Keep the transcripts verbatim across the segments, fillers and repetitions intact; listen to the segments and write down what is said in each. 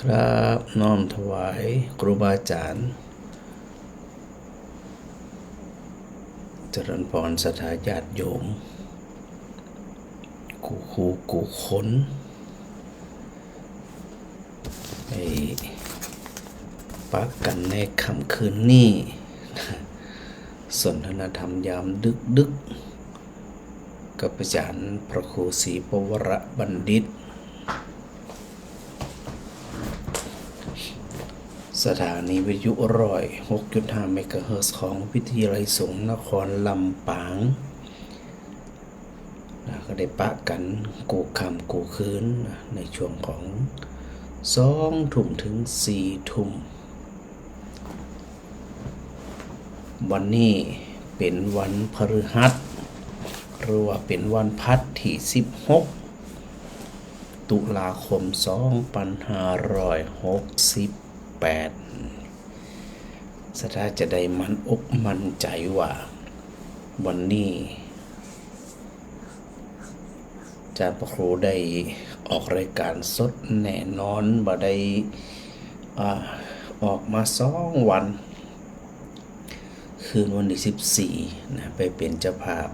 ครับ น้อมถวายครูบาอาจ๋ารย์ เจริญพรศรัทธาญาติโยม กู้ กู้ กู้คน ได้ปะกั๋นในค่ำคืนนี้ สนทนาธรรมยามดึกๆ กับอาจ๋ารย์พระครูศรีปวรบัณฑิต สถานีวิทยุร้อยหกจุดห้าเมกะเฮิรตซ์ของวิทยาลัยสงฆ์นครลำปาง นะ ก็ได้ปะกั๋นกู้ค่ำกู้คืนนะ ในช่วงของสองทุ่มถึงสี่ทุ่ม วันนี้เป๋นวันพฤหัส หรือว่าเป๋นวันพลัสตี้สิบหก ตุลาคม สองปันห้าร้อยหกสิบแปด ศรัทธาจะได้มั่นอกมั่นใจ๋ว่า วันนี้ อาจ๋ารย์พระครูได้ออกรายการสดแน่นอน บ่ได้ อ่า ออกมาสองวัน คืนวันตี้สิบสี่นะ ไปเป๋นเจ้าภาพ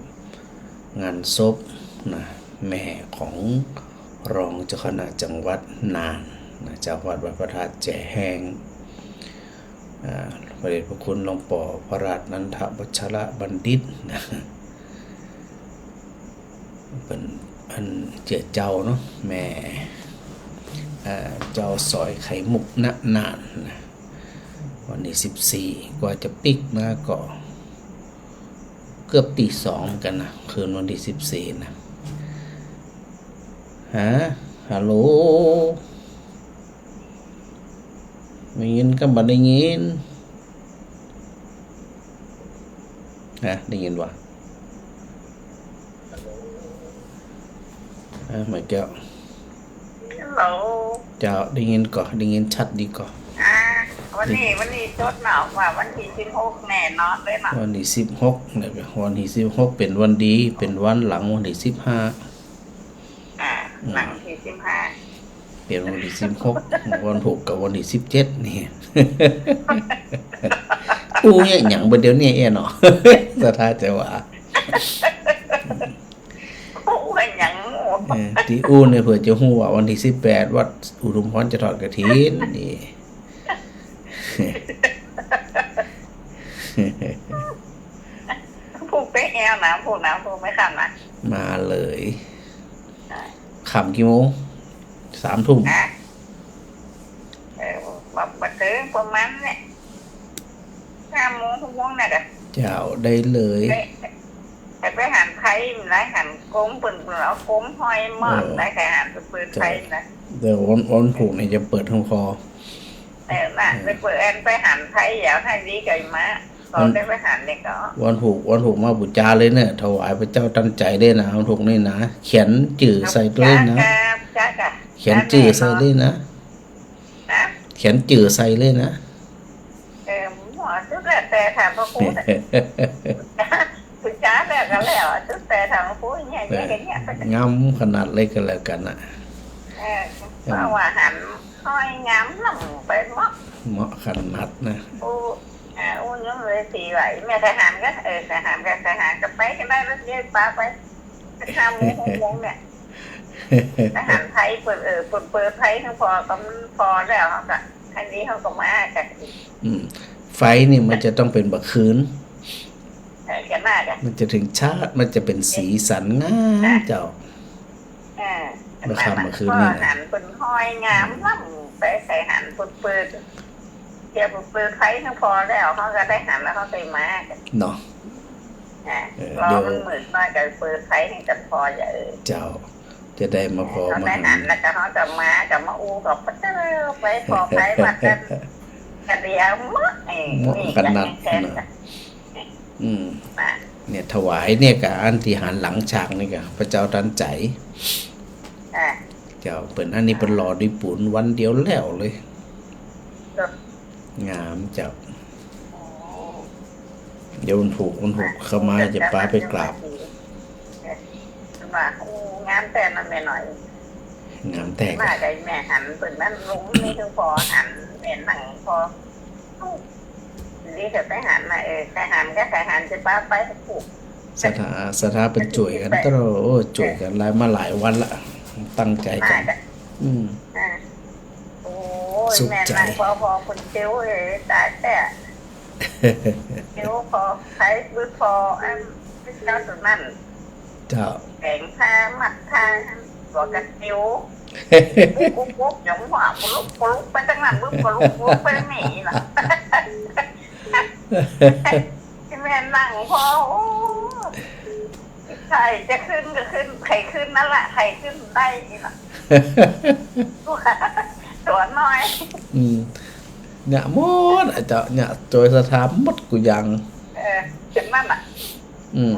งานศพนะ แม่ของรองเจ้าคณะจังหวัดน่านนะ เจ้าวัดวัดพระธาตุแจแฮง อ่า พระเดชพระคุณหลวงป้อพระราชนันทวัชรบัณฑิตนะ เป๋นอันเจื้อเจ้าเนาะ แม่ อ่า เจ้าสอยไข่มุก ณ น่านนะ วันตี้สิบสี่ กว่าจะปิ๊กมาก็เกือบตีสองเหมือนกั๋นนะ คืนวันตี้สิบสี่นะ ฮะ ฮัลโหล ได้ยินกำบ่ได้ยิน ฮะ ได้ยินบ่ เออ แม่แก้ว ฮัลโหล เจ้า ได้ยินก่อ ได้ยินชัดดีก่อ อ่า วันนี้ วันนี้จดมาว่าวันตี้สิบหกแน่นอนเลยเนาะ วันตี้สิบหกเนี่ย วันตี้สิบหกเป๋นวันดี เป๋นวันหลังวันตี้สิบห้า อ่า อืม หลังตี้สิบห้า เป๋นวันตี้สิบหก วันพูกกับวันตี้สิบเจ็ดนี่ อู้เยียะหยังบ่าเดี๋ยวนี้เอ้ยเนาะ ศรัทธาจะว่า อู้เยียะหยัง เออ ตี้อู้เนี่ยเปื้อจะฮู้ว่าวันตี้สิบแปดวัดอุทุมพรจะทอดกฐินนี่ พูกไปแอวนะ พูกนะ พูกไม่ค่ำนะ มาเลย อ่า ค่ำกี่โมง สามทุ่ม ฮะ เออ บ่ บ่เถิงประมาณเนี่ย ห้าโมง หกโมงเนี่ยกะ เจ้า ได้เลย ไป ไป ไปหันไพ่มันหลาย หันกงเปิ้น เปิ้นเอากงห้อยหม้อ เออ หลาย ใค่หันไปเปิดไพ่นะ เดี๋ยววัน วันพูกนี่จะเปิดห้องคอ เออ น่ะ เออ ไปเปิดอัน ไปหันไพ่ อยากหื้อดีก็มา ก็ วัน ได้ไปหันเลยก็ วันพูก วันพูกมาปู๋จาเลยเน่อ ถวายพระเจ้าตันใจ๋เลยนะ วันพูกนี่นะ เขียนจื้อใส่เลยนะ จ้า จ้า จ้า เขียนจื้อใส่เลยนะ ฮะ เขียนจื้อใส่เลยนะ เออ หมอ สุดแล้วแต่ถามพระครูน่ะ ปรึกษาแล้วก็แล้ว สุดแต่ถามพระครูเนี่ย เออ เนี่ย เนี่ย งามขนาดเลยก็แล้วกั๋นนะ เออ เออ เพราะว่าหันห้อยงามล้ำไปเหมาะ เหมาะขนาดนะ อู้ อ่า อู้ยังเลยตีไหว แม่ใค่หันก็ เออ ใค่หันก็ ใค่หันก็ไปก็ได้ แล้วเดี๋ยวปาไป ห้าโมง หกโมงเนี่ย ไปหันไพ่เปิ้น เออ เปิ้นเปิดไพ่ก็พอ ก็มันพอแล้ว เฮาก็ อันนี้เฮาก็มากัน อืม ไฟนี่มันจะต้องเป๋นบ่าคืน เออ จะน่าจะ มันจะเถิงชาติ มันจะเป๋นสีสันงาม เจ้า เออ บ่าค่ำบ่าคืนนี่นะ หันเปิ้นห้อยงามล้ำไป ใค่หันเปิ้นเปิด เดี๋ยวเปิ้นเปิดไพ่ก็พอแล้ว เฮาก็ได้หันแล้วเฮาก็มากัน เนาะ อ่า เออ รอ เดี๋ยว มันมืดหน่อยก็เปิดไพ่หื้อกั๋นผ่อ เออ เจ้า จะได้มาผ่อ เฮา มา ได้หัน หัน แล้วก็เฮาก็มา ก็มาอู้กับพระเจ้าไปผ่อไพ่วัดกั๋น ก็เดี๋ยวเหมาะ เออ เหมาะ นี่ ขนาด ก็แค่ นะ อืม มา เนี่ย ถวายเนี่ยกะ อันตี้หันหลังฉากนี่กะ พระเจ้าตันใจ๋ อ่า เจ้า เปิ้นอันนี้เปิ้นหล่อด้วยปู๋นวันเดียวแล้วเลย เจ้า งามเจ้า อ๋อ เดี๋ยววันพูก วันพูกเข้ามาจะปาไปกราบ ว่า โอ้ งามแต๊นะแม่น้อย งามแต๊ มา ก้ะ ใจ๋แม่หันเปิ้นนั้น ลุงนี่คือผ่อหัน แม่นั่งผ่อ นี่ก็ไปหันมา เออ ใผหันก็ใผหัน จะปาไปผูก ศรัทธา ศรัทธาเปิ้นจ้วยกั๋นตลอด โอ้ จ้วยกั๋นหลาย มาหลายวันละ ตั้งใจ๋กั๋น มาจ้ะ อืม อ่า โอ้ย สุขใจ๋ แม่นั่งผ่อ ผ่อเปิ้นเตียว เอ้ย ต๋ายแต๊ เตียวผ่อ ใผบ่ผ่อ อัน เจ้าตั๋วนั้น เจ้า แป๋งผ้า มัดผ้า หัวกระเตียว ปุ๊บปุ๊บปุ๊บ อย่างว่า ปลุกปลุกไปตางนั้น ปุ๊บ ปลุกปลุกไปตางนี้ล่ะ แม่นั่งผ่อ โอ้ ใผจะขึ้นก็ขึ้น ใผขึ้นนั่นแหละ ใผขึ้นได้นี่ล่ะ ตั๋วน้อย อืม เนี่ยหมดอะเจ้า เนี่ยจ้วยศรัทธาหมดกู้อย่าง เออ เป๋นนั่นน่ะ อืม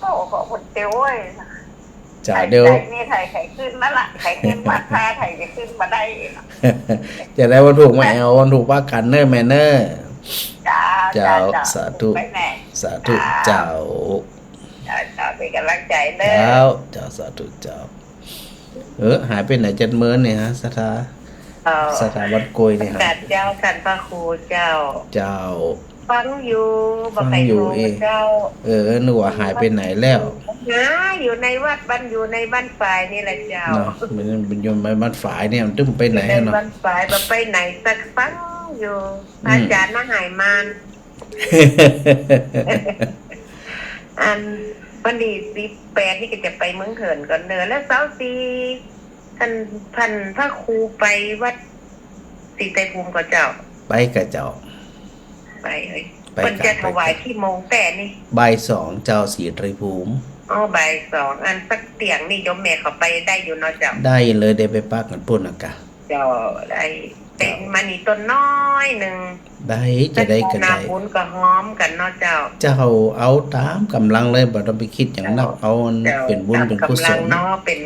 โอ้ ขอบคุณเตียวเว้ย จ้า ใผ เดี๋ยว ใผนี่ ใผ ใผขึ้นนั่นล่ะ ใผขึ้นมา ถ้าใผจะขึ้นมาได้ จะได้วันถูกมาแอ่ว วันถูกปากั๋นเน่อแม่เน่อ จ้า เจ้า จ้า จ้า สาธุ ไปแม่ สาธุ เจ้า เจ้า เจ้า เจ้า เป๋นก๋ำลังใจ๋เน่อ เจ้า เจ้า สาธุ เจ้า เออ หายไปไหนจัดเมินเนี่ยฮะ ศรัทธา เอ่อ ศรัทธาวัดโกยเนี่ยฮะ กราบเจ้า ต้านพระครูเจ้า เจ้า ฟังอยู่ บ่ ฟังอยู่ ใค่ฮู้ เอ๊ะ เจ้า เออ นึกว่าหายไปไหนแล้ว หาอยู่ในวัดบ้าน อยู่ในบ้านฝายนี่แหละเจ้า เนาะ มัน มันอยู่ในบ้านฝายเนี่ย มันตึงไปไหน อยู่ใน เนาะ บ้านฝาย บ่ไปไหนสัก ฟังอยู่ อืม อาจ๋ารย์มาหายมาน อัน วันตี้สิบแปดนี่ก็จะไปเมืองเถินก่อนเน่อ แล้วเสาร์สี่ ต้าน ต้านพระครูไปวัดศรีไตรภูมิก่อเจ้า ไปก่ะเจ้า ไปเอ้ย ไปก่ะ เปิ้นจะถวาย ไปก่ะ กี่โมงแต๊นี่ บ่ายสองเจ้า ศรีไตรภูมิ อ๋อ บ่ายสอง อันสักเตียงนี่โยมแม่เข้าไปได้อยู่เนาะเจ้า ได้เลย ได้ไปปากั๋นปู๊นน่ะก่ะ เจ้า ได้ เจ้า เป๋นมณีต้นน้อยนึ่ง ได้ จะได้กระจาย นาบุญก็ฮ้อมกั๋นเนาะเจ้า เจ้า เอาต๋ามก๋ำลังเลย บ่ต้องไปกึ๊ดหยังนัก เจ้า เอาอัน เจ้า เป๋นบุญ ต๋าม เป๋นกุศล ก๋ำลังเนาะ เป๋น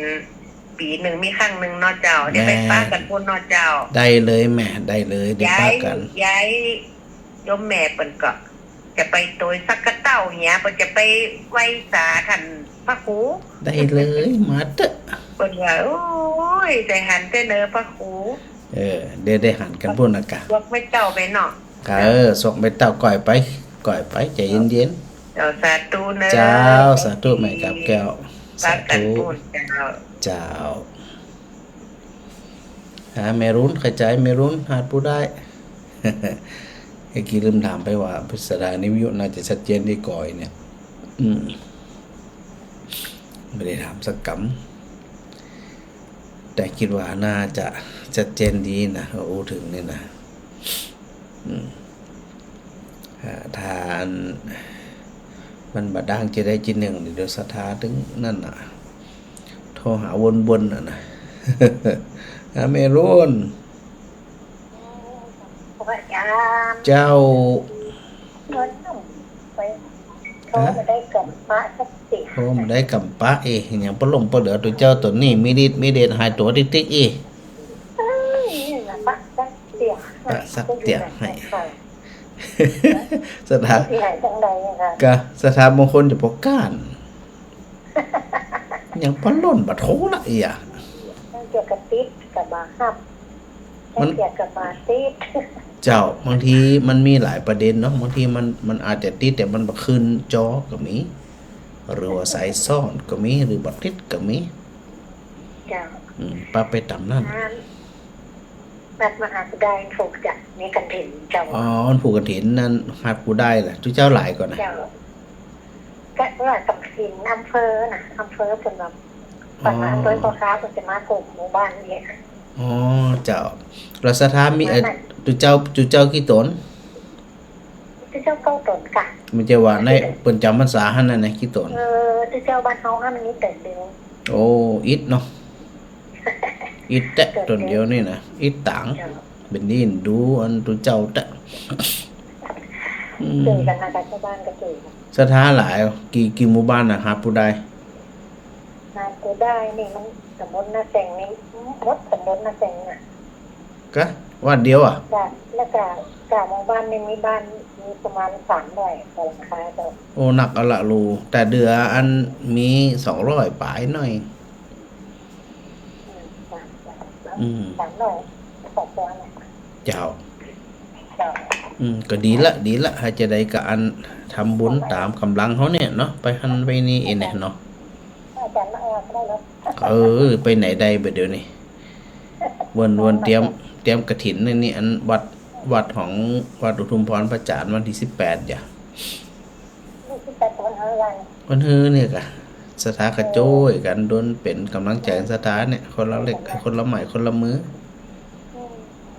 ปี๋นึ่งมีครั้งนึ่งเนาะเจ้า ได้ไป แม่ ปากั๋นปู๊นเนาะเจ้า ได้เลยแม่ ได้เลย ได้ปากั๋น ยาย ยาย โยมแม่เปิ้นก็จะไปโตยสักกะเต้าเหีย เปิ้นจะไปไหว้สาต้านพระครู ได้เลย มาเต๊อะ เปิ้นว่า โอ้ย ได้หันแต๊เน่อพระครู เออ เดี๋ยวได้หันกั๋นปู๊นน่ะก่ะ สวกไม้เต้าไปเนาะ เออ สวกไม้เต้าก่อยไป ก่อยไป ใจ๋เย็นๆ เจ้า สาธุเน่อ เจ้า สาธุ แม่กาบแก้ว ปากั๋นปู๊น สาธุ เจ้า เจ้า อ่า แม่รุ่น ใค่จ๋าย แม่รุ่น หาดปู๋ได้ เมื่อกี้ลืมถามไปว่า พิสดารนิมิตน่าจะชัดเจนดีก่อยเนี่ย อืม บ่ได้ถามสักกำ แต่กึ๊ดว่าน่าจะชัดเจนดีนะ อู้เถิงนี่นะ อืม อ่า ถ้าอัน มันบ่ดังจะได้จีหนึ่ง เดี๋ยวศรัทธาตึงนั่นน่ะ โทรหาวนๆ น่ะนะ อ่า แม่รุ่น พระอาจ๋ารย์ เจ้า เงินหนุ่มไป โทรมาได้กำปะสักเตีย โทรมาได้กำปะ เอ๊ะ หยังปะหลงปะเหลือ ตุ๊เจ้าตั๋วนี้ มีฤทธิ์มีเดช หายตั๋วติ๊กๆ เอ๊ะ เอ้ย ปะสักเตีย ปะสักเตีย หาย ศรัทธา เตียจังใดอะคะ ก็ศรัทธามงคลจะปอก้าน หยังปะหล่นปะโทละเอีย มันเกี่ยวกับติดกับบาฮับ มัน เกี่ยวกับบาติด เจ้า บางทีมันมีหลายประเด็นเนาะ บางทีมัน มันอาจจะติดแต่มันบ่ขึ้นจอก็มี หรือว่าสายซ้อนก็มี หรือบ่ติดก็มี เจ้า อืม ปะไปต๋ามนั้น อ่า วัดมหาสุดาถูกจัดในกฐินเจ้า อ๋อ มันผูกกฐินนั่น หาดปู๋ได้ล่ะ ตุ๊เจ้าหลายก่อนะ เจ้า ก็ว่าสำคัญอำเภอน่ะ อำเภอเปิ้นแบบ อ๋อ ปัญหาโดยพ่อค้าเปิ้นจะมากุมหมู่บ้านเนี่ย อ๋อ เจ้า แล้วศรัทธามี เอ่อ ตุ๊เจ้า ตุ๊เจ้ากี่ต๋น ตุ๊เจ้าเก้าต๋นก่ะ มันจะว่าในเปิ้นจำพรรษาหั้นน่ะนะ กี่ต๋น เออ ตุ๊เจ้าบ้านเฮาหั้นมีต๋นเดียว โอ้ อิดเนาะ อิดแต๊ ต๋นเดียวนี่นะ อิดต๋าง เจ้า เป๋นนี่ดูอันตุ๊เจ้าแต๊ อืม เจ๋งกั๋นนะ ชาวบ้านก็เจ๋งกั๋น ศรัทธาหลาย กี่ กี่หมู่บ้านน่ะ หาดปู๋ได้ หาดปู๋ได้นี่มันต๋ำบลนาแสงนี่ หมดต๋ำบลนาแสงน่ะ กะ วัดเดียวอะ จ้ะ แล้วก็ กะหมู่บ้านนี่มีบ้าน มีประมาณสามร้อยกว่าหลังคาเจ้า โอ้ นักเอาละลู แต่เดืออันมีสองร้อยป๋ายหน่อย อืม ส อืม สามร้อยกว่าตัวเนี่ย เจ้า เจ้า อืม ก็ดีละ ดีละ หาจะใดก็อันทำบุญต๋ามก๋ำลังเฮาเนี่ยเนาะ ไปหั้นไปนี่เองเนี่ยเนาะ อาจ๋ารย์มาแอวก็ได้เนาะ เออ ไปไหนได้บ่าเดี๋ยวนี้ วัน วันเตรียม เตรียมกฐินนี่ นี่ อันวัด วัดของ วัดอุทุมพรพระจารย์ วันตี้สิบแปดจ้ะ วันตี้สิบแปดวันหื้อวัน วันหื้อเนี่ยก่ะ ศรัทธาก็จ้วยกั๋น ดวนเป๋นก๋ำลังใจ๋ศรัทธาเนี่ย คนละเล็ก คนละไม้ คนละมือ อืม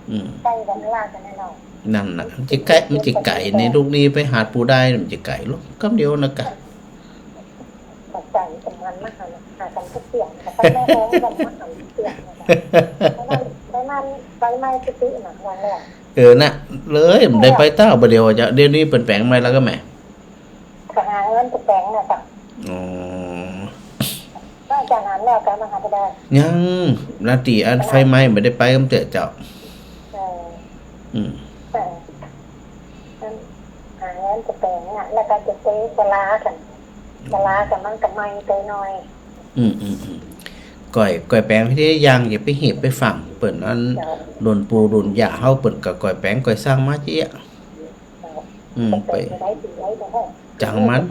อืม ใก้กั๋น ลากั๋นแน่นอน นั่นน่ะ มันจะใก้ มันจะไก๋ในลูกนี้ไปหาดปูได้ มันจะใก้ลงกำเดียวนะก่ะ ตกใจ๋ตรงนั้นมากเลย หากั๋นทุกเสี้ยง แต่ก็ไม่รู้ว่ามันหาทุกเสี้ยงนะ ไปมัน ไปมัน ไปไม่ติดๆ นะ วันแรก เออ น่ะ เลย มันได้ไปเต้าบ่าเดี๋ยวจ้ะ เดี๋ยวนี้เปิ้นแป๋งใหม่แล้วก็แหม ก็หาเงินไปแป๋งน่ะจ้ะ อ๋อ ว่าจะหาแล้วกัน มหาวิทยาลัย ยัง นาตี้อันไฟไหม้บ่ได้ไปกำเตื้อเจ้า เออ อืม เออ หาเงินไปแป๋งน่ะ แล้วก็จะไปสลากั๋น สลากั๋นมันก็ไหม้ไปหน่อย อืม อืม อืม ก่อย ก่อยแป๋งพิธีอย่าง อย่าไปหีบไปฝัง เปิ้นอัน เจ้า รุ่นปู่รุ่นย่าเฮาเปิ้นก็ก่อยแป๋งก่อยสร้างมาเจ๊ยะ อืม ไป ไป จ่างมัน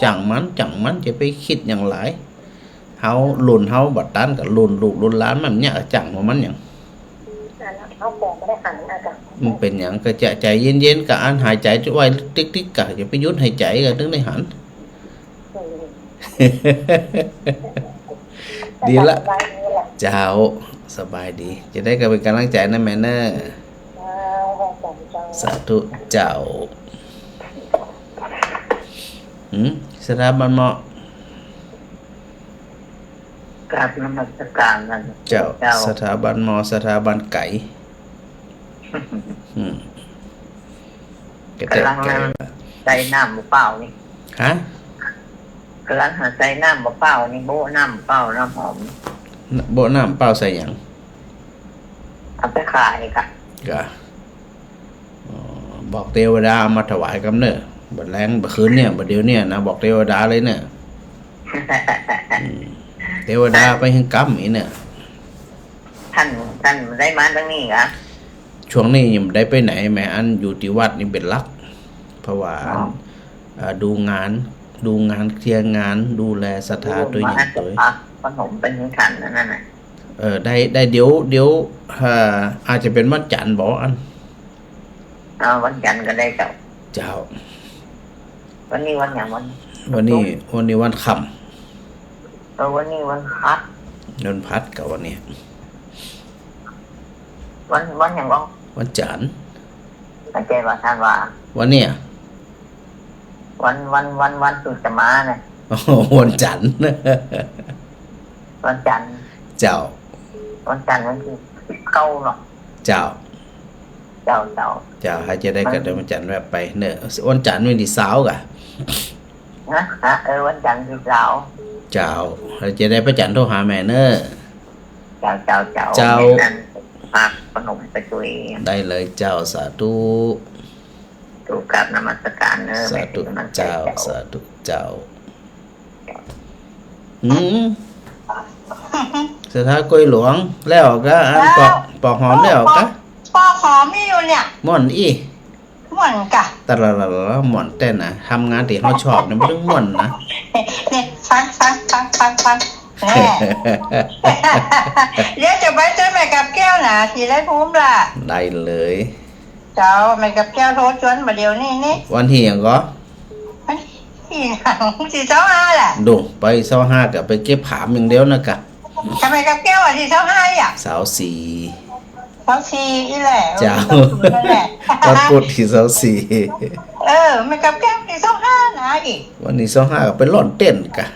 จ่างมัน จ่างมัน จะไปกึ๊ดหยังหลาย เฮา รุ่นเฮาบ่ตันก็รุ่นลูกรุ่นหลานมันเนี่ย จ่างว่ามันหยัง เฮาก็บ่ได้หันนะจ๊ะ มันเป๋นหยังก็จะใจ๋เย็นๆ ก็อันหายใจ๋ไว้ติ๊กๆ ก็อย่าไปหยุดหายใจ๋ก็ตึงได้หัน ดีละ สบายดีละ เจ้า สบายดี จะใดก็เป๋นก๋ำลังใจ๋นะแม่เน่อ เจ้า สาธุเจ้า หืม ศรัทธาบ้านหม้อ กราบนมัสการนะ เจ้า เจ้า ศรัทธาบ้านหม้อ ศรัทธาบ้านไก๋ อืม ก๋ำลังใส่น้ำบ่เปล่านี่ ฮะ ก๋ำลังหาใส่น้ำบ่เปล่านี่ โบ๊ะน้ำบ่เปล่า น้ำหอม โบ๊ะน้ำเปล่าใส่หยัง เอาไปขายก่ะ ก่ะ อ๋อ บอกเตวดาเอามาถวายกำเน่อ บ่าแลงบ่าคืนเนี่ย บ่าเดี๋ยวเนี่ยนะ บอกเตวดาเลยเนี่ย อืม เตวดาไปหื้อกำอี้เนี่ย ต้าน ต้านได้มาตางนี้ก่ะ ช่วงนี้ยังบ่ได้ไปไหนแหม อันอยู่ตี้วัดนี่เป๋นหลัก เพราะว่า อ๋อ อัน เอ่อ ดูงาน ดูงานเคลียร์งาน ดูแลศรัทธา ดู ตวยหยัง มา ตวย พระพนมไปหื้อต้านอันนั้นน่ะ เออ ได้ ได้ เดี๋ยว เดี๋ยว เอ่อ อาจจะเป๋นวันจันทร์บ่อัน เอาวันจันทร์ก็ได้เจ้า เจ้า วันนี้วันหยัง วัน วันนี้ วันนี้วันค่ำ เออ วันนี้วันพฤหัส วันพฤหัสก่ะวันนี้ วัน วันหยังก่อ วันจันทร์ อาจ๋ารย์ว่าต้านว่า วันเนี้ย วัน วัน วัน วันตี้จะมาเนี่ย อ๋อ วันจันทร์ วันจันทร์ เจ้า วันจันทร์วันตี้สิบเก้าเนาะ เจ้า เจ้า เจ้า เจ้า หาจะใดก็ได้วันจันทร์แวะไปเน่อ วันจันทร์วันตี้ซาวก่ะ ฮะ ฮะ เออ วันจันทร์ตี้ซาว เจ้า หาจะใดป้าจั๋นโทรหาแม่เน่อ เจ้า เจ้า เจ้า เจ้า แม่นั่นพระพนมไปตวย ได้เลยเจ้า สาธุ ถูก กราบนมัสการเน่อ สาธุ แม่เป็นกำลังใจ เจ้า เจ้า สาธุเจ้า อืม ศรัทธาก้วยหลวง แล้วก่ะ อัน เจ้า ปอก ปอกหอมแล้วก่ะ ปอก ปอกหอมนี่อยู่เนี่ย ม่วนอี้ ม่วนก่ะ ตะละละละ ม่วนแต๊นะ ทำงานตี้เฮาชอบเนี่ยมันต้องม่วนนะ เนี่ย ฟัง ฟัง ฟัง ฟัง ฟัง แน่ เดี๋ยวจะไปซื้อแม่กับแก้วนะ สีได้ภูมิล่ะ ได้เลย เจ้า แม่กับแก้วโทรจวนบ่าเดี๋ยวนี้นี่ วันตี้หยังก่อ วันตี้หยัง ตี้ซาวห้าแหละ ดู ไปซาวห้าก่ะ ไปเก็บผามอย่างเดียวนะก่ะ ทำไมกับแก้วอ่ะ ตี้ซาวห้าอ่ะ ซาวสี่ ซาวสี่อี้แหละ เจ้า เออ ตี้ซาวศูนย์นั่นแหละ วันพุธตี้ซาวสี่ เออ แม่กับแก้วตี้ซาวห้านะอี้ วันตี้ซาวห้าก็ไปล่อนเต้นก่ะ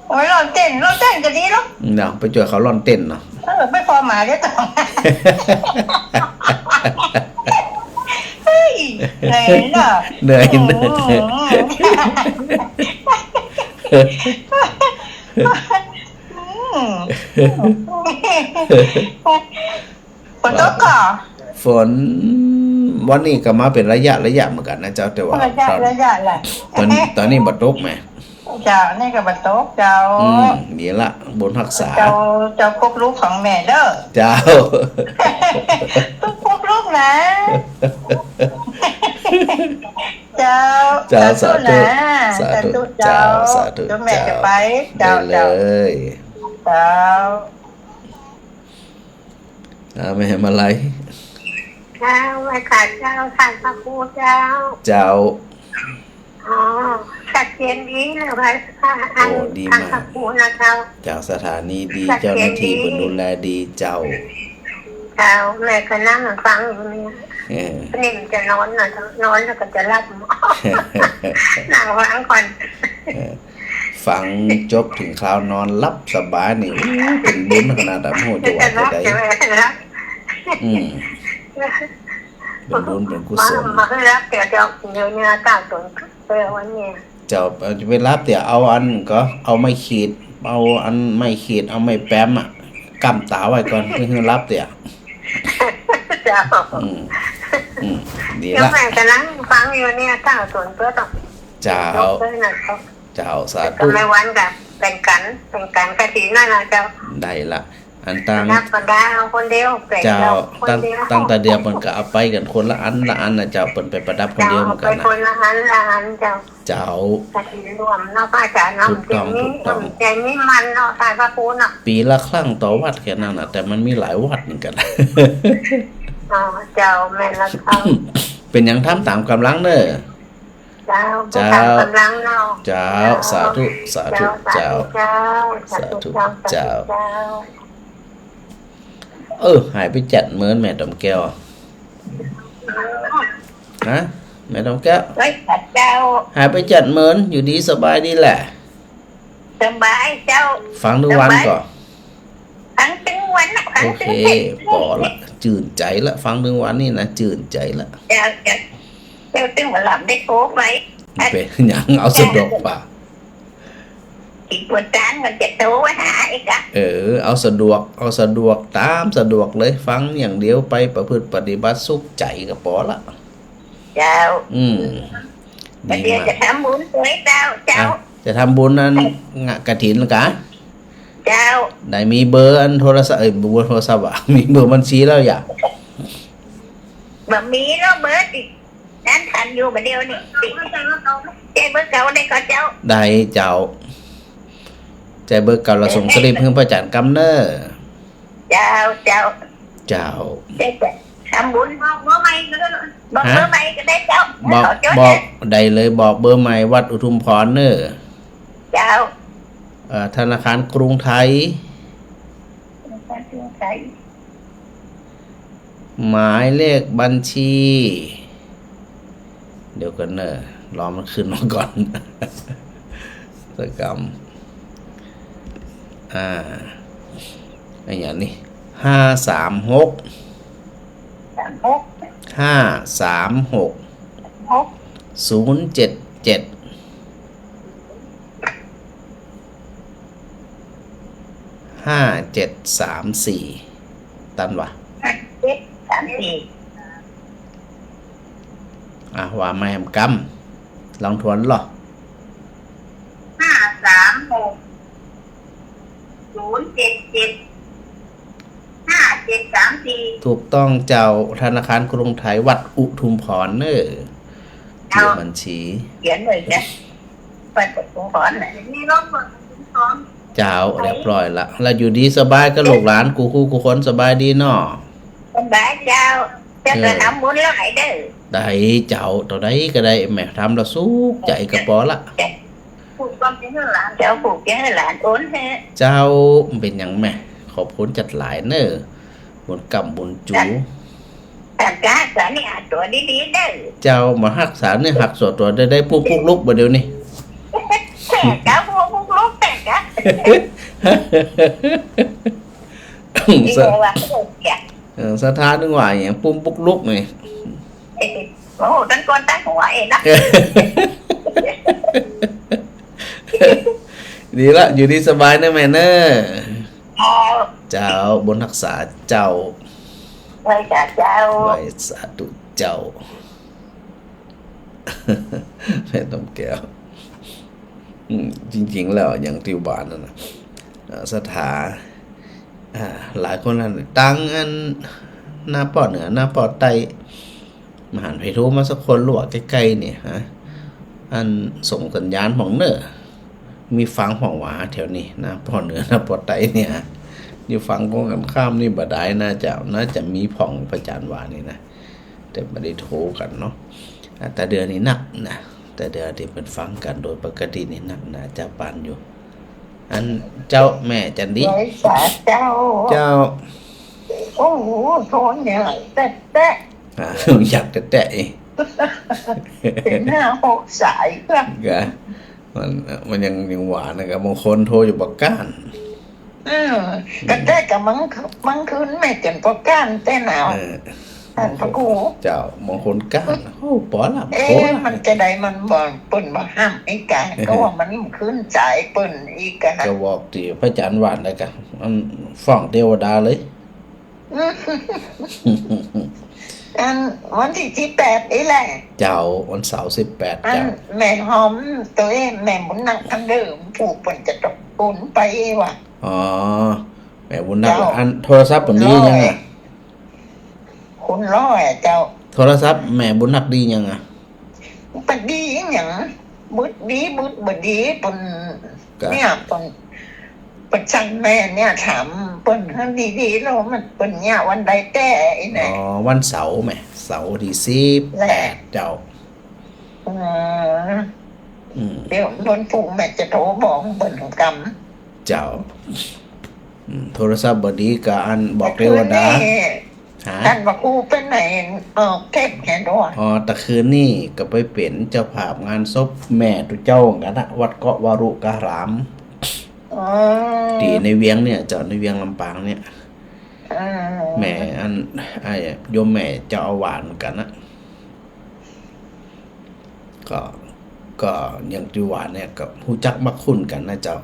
โอ้ย ล่อนเต้น ล่อนเต้นก็ดีเนาะ เนาะ ไปจ้วยเขาล่อนเต้นเนาะ เออ ไปปอหมาเดี๋ยวต้อง เฮ้ย เหนื่อยเนาะ เหนื่อย อืม เหนื่อย อืม ฝนตกก่อ ฝนวันนี้ก็มาเป๋นระยะระยะเหมือนกั๋นนะเจ้า แต่ว่า ระยะ ต๋อน ระยะแหละ ต๋อน ต๋อนนี้บ่ตกแหม เจ้า นี่ก็บ่ตกเจ้า อืม นี่ละ บุญฮักษา เจ้า เจ้ากุ๊กลูกของแม่เด้อ เจ้า กุ๊กลูกนะ เจ้า เจ้า สาธุ สาธุนะ สาธุ สาธุเจ้า เจ้า สาธุ เจ้า แม่จะไป เจ้า ได้เลย เจ้า เจ้า อ่า แม่มาลัย เจ้า ไหว้ค่ะเจ้า ท่านพระครูเจ้า เจ้า อ๋อ ชัดเจนดีเลยค่ะ โอ้ ดีมาก ท่านพระครูนะเจ้า เจ้า สถานีดี ชัดเจนดี เจ้าหน้าที่เปิ้นดูแลดีเจ้า เจ้า แม่ก็นั่งฟังอยู่เนี่ย เออ นี่มันจะนอนนะเจ้า นอนแล้วก็จะหลับ นั่งฟังก่อน เออ ฟังจบเถิงคราวนอนหลับสบายนี่ อู้ เป๋นบุญขนาด บ่ฮู้จะว่าจะใด อืม เป๋นบุญเป๋นกุศล มา มาหลับเดี๋ยว เดี๋ยว เดี๋ยวเนี่ย เก้าศูนย์ เออ วันนี้ เจ้า เอาจะไปหลับเดี๋ยว เอาอันก็ เอาไม้ขีด เอาอันไม้ขีด เอาไม้แป๊มอะ ก้ำต๋าไว้ก่อน บ่หื้อหลับเดี๋ยว เจ้า อืม อืม ดีละ เดี๋ยวแม่กำลังฟังอยู่เนี่ย เก้าศูนย์ เพื่อต้อง เจ้า ยกด้วยนะเจ้า เจ้า สาธุ แม่วันกับแบ่งกัน แบ่งกันกฐินนั่นนะเจ้า ได้ละ อันตัง นับกันได้ เอาคนเดียว แบ่ง เจ้า เอาคนเดียว ตัง ตังแต่เดียวเปิ้นก็เอาไปกั๋นคนละอันละอันนะเจ้า เปิ้นไปประดับคนเดียวเหมือนกั๋นนะ เจ้า เอาไปคนละอันละอันเจ้า เจ้า กฐินรวมเนาะ พระอาจารย์เนาะ ถูกต้อง ถูกต้อง ใจนี่มันเนาะ ท่านพระครูเนาะ ปี๋ละครั้งต่อวัดแค่นั้นน่ะ แต่มันมีหลายวัดเหมือนกั๋น อ๋อ เจ้า แม่นละเจ้า เป๋นหยังทำต๋ามก๋ำลังเน่อ เจ้า เจ้า ต๋ามก๋ำลังเนาะ เจ้า เจ้า สาธุ สาธุ เจ้า เจ้า สาธุเจ้า สาธุเจ้า สาธุเจ้า เออ หายไปจัดเมินแม่ดอมแก้ว ฮะ แม่ดอมแก้ว เฮ้ย เจ้า หายไปจัดเมิน อยู่ดีสบายดีแหละ สบายเจ้า ฟังตึงวันก่อ ฟังตึงวันนะ ฟังตึงวัน โอเค ปอละ จืนใจ๋ละ ฟังตึงวันนี่นะ จืนใจ๋ละ เจ้า เจ้า เจ้าตึงวันหลับได้โทรไป เป๋นหยัง เอาสะดวกกว่า อีกวันจันทร์มันจะโทรหาอีกอะ เออ เอาสะดวก เอาสะดวก ต๋ามสะดวกเลย ฟังอย่างเดียว ไปประพฤติปฏิบัติสุขใจ๋ก็ปอละ เจ้า อืม ดีมาก เดี๋ยวจะทำบุญด้วยเจ้า เจ้า อ่ะ จะทำบุญอันงะ กฐินกะ เจ้า ได้มีเบอร์อันโทรศัพท์ เอ้ย เบอร์โทรศัพท์อะ มีเบอร์บัญชีแล้วอย่า บ่มีแล้วเบอร์ติด นั้นทันอยู่บ่าเดียวนี่ ใจ๊เบอร์เก่าได้ก่อเจ้า ได้เจ้า ใจ๊เบอร์เก่า แล้วส่งสลิปหื้อพระอาจารย์กำเน่อ เจ้า เจ้า เจ้า เดี๋ยวจะทำบุญ บอกเบอร์ใหม่ก็ได้ บอกเบอร์ใหม่ก็ได้เจ้า ฮะ บอก ขอจด บอก นะ ได้เลย บอกเบอร์ใหม่ วัดอุทุมพรเน่อ เจ้า เอ่อ ธนาคารกรุงไทย ธนาคารกรุงไทย หมายเลขบัญชี เดี๋ยวก่อนเน่อ รอมันขึ้นมาก่อน สักกำ อ่า ไอ้หยังนี่ ห้าสามหก สามหก ห้าสามหก หก ศูนย์เจ็ดเจ็ด ห้าเจ็ดสามสี่ ตันวะ ห้าเจ็ดสามสี่ อ่ะ ว่าใหม่แหมกำ ลองทวนลอ ห้าสามหก ศูนย์เจ็ดเจ็ด ห้าเจ็ดสามสี่ ถูกต้องเจ้า ธนาคารกรุงไทย วัดอุทุมพรเน่อ เจ้า ชื่อบัญชี เขียนเลยจ้ะ วัดอุทุมพรน่ะ เจ้า เรียบร้อยละ แล้วอยู่ดีสบายกับลูกหลานกู้คู่กู้คน สบายดีเนาะ สบายเจ้า เจ้าก็ เออ ทำบุญหลายเด้อ ได้เจ้า เต้าใดก็ได้แหม ทำแล้วสุขใจ๋ก็ปอละ ผูกความเป็นหลาน เจ้าผูกเป็นหลานโอนให้ เจ้า เป๋นหยังแหม ขอบคุณจัดหลายเน่อ บุญกำบุญจู ท่านกล้าสานี่หาตั๋วดีๆเด้อ เจ้า มาฮักษาเนื้อฮักษาตั๋วได้ ได้ปุ๊กปุ๊กลุกบ่าเดี๋ยวนี้ เจ้าปุ๊กปุ๊กลุกแต่กะ สะ เออ ว่าเจ้าเสีย เออ สถานนึงว่าอย่างปุ้มปุ๊กลุกนี่ เออ โอ้โห ตั้งก้นตั้งหัวเองนะ ดีละ อยู่ดีสบายนะแม่เนอะ เจ้า เจ้า บุญฮักษาเจ้า ไหว้สาเจ้า ไหว้สาธุเจ้า แม่นมแก้ว อืม จริงๆ แล้วอย่างตี้ว่านั่นน่ะ เอ่อ ศรัทธา อ่า หลายคนนั่นตั้งอันหน้าป้อเหนือ หน้าป้อใต้ บ่หันใผโทรมาสักคน หรือว่าใก้ๆ เนี่ย ฮะ อันส่งสัญญาณพ่องเน่อ มีฟังพ่องหวาแถวนี้ หน้าป้อเหนือ หน้าป้อใต้เนี่ย อยู่ฝั่งตรงกันข้ามนี่บ่ดาย น่าจะ น่าจะมีพ่อง พระอาจารย์ว่านี่นะ แต่บ่ได้โทรกั๋นเนาะ อ่า ตะเดือนี่นักนะ ตะเดือตี้เปิ้นฟังกั๋นโดยปกตินี่นักหนาจะปานอยู่ อันเจ้าแม่จันดี ไหว้สาเจ้า เจ้า โอ้โห โทนเนี่ยแต๊ะๆ อ่า อยากแต๊ะๆ อีก เป๋นห้าหกสายก็ ก็ มัน มันยัง ยังหวานะ ก็บางคนโทรอยู่บ่ก้าน เออ ก็แต๊ะก็บาง บางคืนแม่จนบ่ก้านแต๊ะหนาว เออ ท่านพระครู เจ้า บางคนก้าน โอ้ ปอละ เอ๊ะ โทรละ มันจะใด มันบ่ เปิ้นบ่ห้ามไอ้กา ก็ว่ามันขึ้นสายเปิ้นอีกอะ ก็บอกตี้พระอาจารย์หวานแล้วกะ มันฟ้องเทวดาเลย อันวันตี้สิบแปดนี่แหละ เจ้า วันเสาร์สิบแปด อัน เจ้า แม่หอมโตเอง แม่บุญนักอันเดิม ผู้เปิ้นจะตกปูนไปว่ะ อ๋อ แม่บุญนัก เจ้า อันโทรศัพท์เปิ้นดียังอะ คุณร้อยอะเจ้า โทรศัพท์แม่บุญนักดียังอะ บ่ดีหยัง บึดดี บึดบ่ดี เปิ้น กะ เนี่ย เปิ้น เปิ้นสั่งแม่เนี่ย ถามเปิ้นหื้อดีๆ แล้วมัน เปิ้นเนี่ยวันใดแต๊ไอ้เนี่ย อ๋อ วันเสาร์แม่ เสาร์ตี้สิบแปด แหละ เจ้า อืม อืม เดี๋ยววันพุธแม่จะโทรบอกเปิ้นกำ เจ้า อืม โทรศัพท์บ่ดีก็อันบอกเทวดา ตะคืนนี่ ฮะ ต้านพระครูไปไหน ออกเทศน์แหน่ด้วย อ๋อ ตะคืนนี่ก็ไปเป๋นเจ้าภาพงานศพแม่ตุ๊เจ้ากั๋นนะ วัดเกาะวารุการาม อ๋อ ตี้ในเวียงเนี่ย เจ้า ในเวียงลำปางเนี่ย อ่า แม่อัน ไอ้โยมแม่เจ้าอาวาสเหมือนกั๋นนะ ก็ ก็อย่างตี้ว่าเนี่ย ก็ฮู้จักมักคุ้นกั๋นนะเจ้า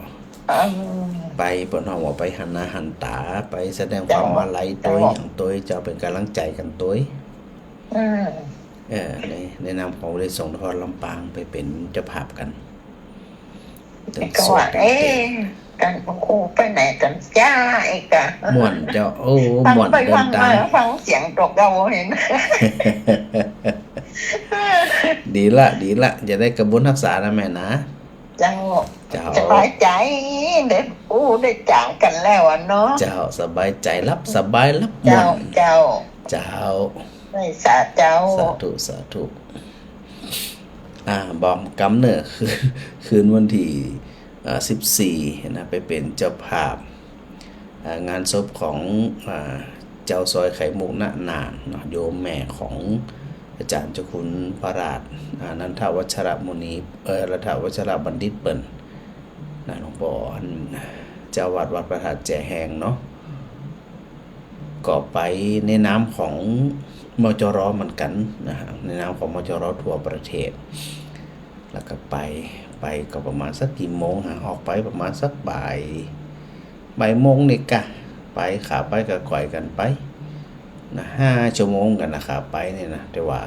อืม ไปเปิ้นฮ้องว่าไปหันหน้าหันต๋า ไปแสดงความอาลัยตวย เจ้า หยังตวย เจ้า เป๋นก๋ำลังใจ๋กั๋นตวย อืม เออ ใน ในนามของวิทยาลัยสงฆ์นครลำปาง ไปเป๋นเจ้าภาพกั๋น ก็ว่า เอ๊ะ ต้านพระครูไปไหนกั๋นจ้า ไอ้กะ ม่วนเจ้า โอ้ ฟังไป ม่วนเดินตาง ฟังมา ฟังเสียงตกเอาเห็น ดีละ ดีละ จะได้กะบุญฮักษานะแม่นะ เจ้า เจ้า สบายใจ๋ ได้อู้ได้จ๋ากั๋นแล้วอะเนาะ เจ้า สบายใจ๋ หลับสบาย หลับม่วน เจ้า เจ้า เจ้า ไหว้สาเจ้า สาธุ สาธุ อ่า บอกกำเน่อ คืน คืนวันตี้ อ่า สิบสี่ นะ ไปเป๋นเจ้าภาพ อ่า งานศพของ อ่า เจ้าสร้อยไข่มุก ณ น่านเนาะ โยมแม่ของอาจ๋ารย์เจ้าคุณพระราช อ่า นันทวัชรมุนี เอ่อ นันทวัชรบัณฑิตเปิ้นนะ หลวงป้อ เจ้าวัดวัดพระธาตุแจแฮงเนาะ ก็ไปในนามของ มจร เหมือนกั๋นนะฮะ ในนามของ มจร ทั่วประเทศ แล้วก็ไป ไปก็ประมาณสักกี่โมงฮะ ออกไปประมาณสักบ่าย บ่ายโมงนี่กะ ไป ขาไปก็ก๋อยกั๋นไปนะ ห้าชั่วโมงกั๋นนะ ขาไปนี่นะ แต่ว่า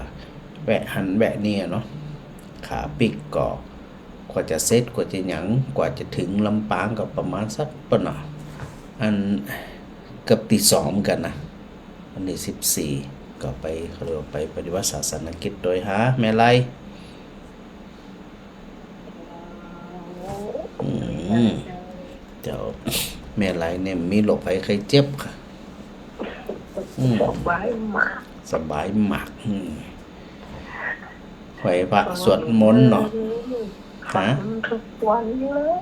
แวะหั้นแวะนี่เนาะ ขาปิ๊กก็ กว่าจะเสร็จ กว่าจะหยัง กว่าจะเถิงลำปางก็ประมาณสัก เปิ้นเนาะ อัน เกือบตีสองเหมือนกั๋นนะ วันตี้สิบสี่ ก็ไป เขาเรียกว่าไปปฏิบัติศาสนกิจตวยหาแม่ไล อืม เจ้า แม่ไลเนี่ยมีโรคภัยไข้เจ็บค่ะ อืม สบายมาก สบายมาก อืม ไหว้พระสวดมนต์เนาะ ฮะ ฟังทุกวันเลย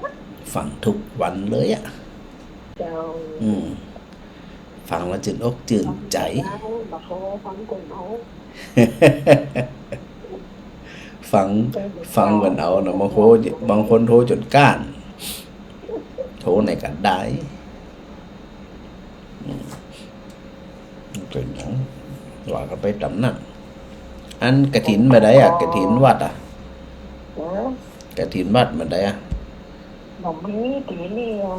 ฟังทุกวันเลยอะ เจ้า อืม ฟังแล้วจื้นอกจื้นใจ๋ ฟังคนเอา ฟัง ฟังคนเอานะ บางคน บางคนโทรจ๋นก้าน โทรไหนก็ได้ อืม เป๋นหยัง ว่ากั๋นไปต๋ามนั้น อันกฐินเมื่อใดอะ กฐินวัดอะ หือ กฐินวัดเมื่อใดอะ บ่มีปี๋นี้อะ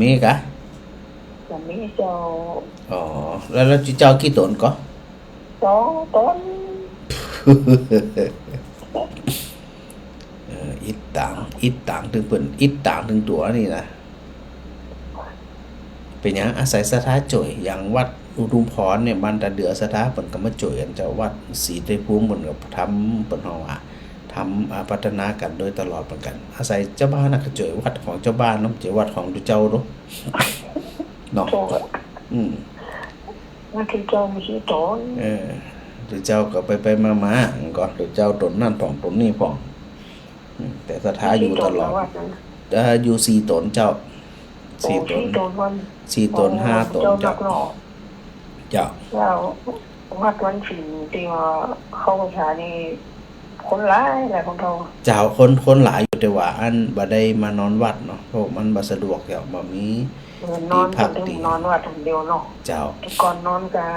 มีกะ บ่มีเจ้า อ๋อ แล้ว แล้วเจ้ากี่ต๋นก่อ สองต๋น เออ อิดตัง อิดตางตึงเปิ้น อิดตางตึงตั๋วนี่นะ เป๋นหยัง อาศัยศรัทธาจ้วย อย่างวัดอุทุมพรเนี่ย บ้านต๋าเดือ ศรัทธาเปิ้นก็มาจ้วยกั๋นเจ้า วัดศรีไตรภูมิเปิ้นก็ทำ เปิ้นฮ้องว่า ทำ อ่า พัฒนากั๋นโดยตลอดเหมือนกั๋น อาศัยจาวบ้านน่ะก็จ้วย วัดของจาวบ้านเนาะ บ่ใจ้วัดของตุ๊เจ้าเนาะ เนาะ เจ้า อืม วัดตุ๊เจ้ามีสี่ต๋น เออ ตุ๊เจ้าก็ไปๆ มาๆ ก็ตุ๊เจ้าต๋นนั้นพ่อง ต๋นนี้พ่อง อืม แต่ศรัทธาอยู่ตลอด มีสี่ต๋นเหรอวัดนั้น เอ่อ อยู่สี่ต๋นเจ้า โอ้ สี่ต๋น สี่ต๋นวัน สี่ต๋น อ๋อ ห้าต๋น เจ้า เจ้า นักหล่อ เจ้า แล้ววัดวันศีลตี้ว่าเข้าพรรษานี่ คนหลายหลายคนเฒ่า เจ้า คน คนหลายอยู่ แต่ว่าอันบ่ได้มานอนวัดเนาะ เพราะมันบ่สะดวกเจ้า บ่มี เออ นอน ตี้พัก ตี้ นอนวัดอันเดียวเนาะ เจ้า แต่ก่อนนอนกา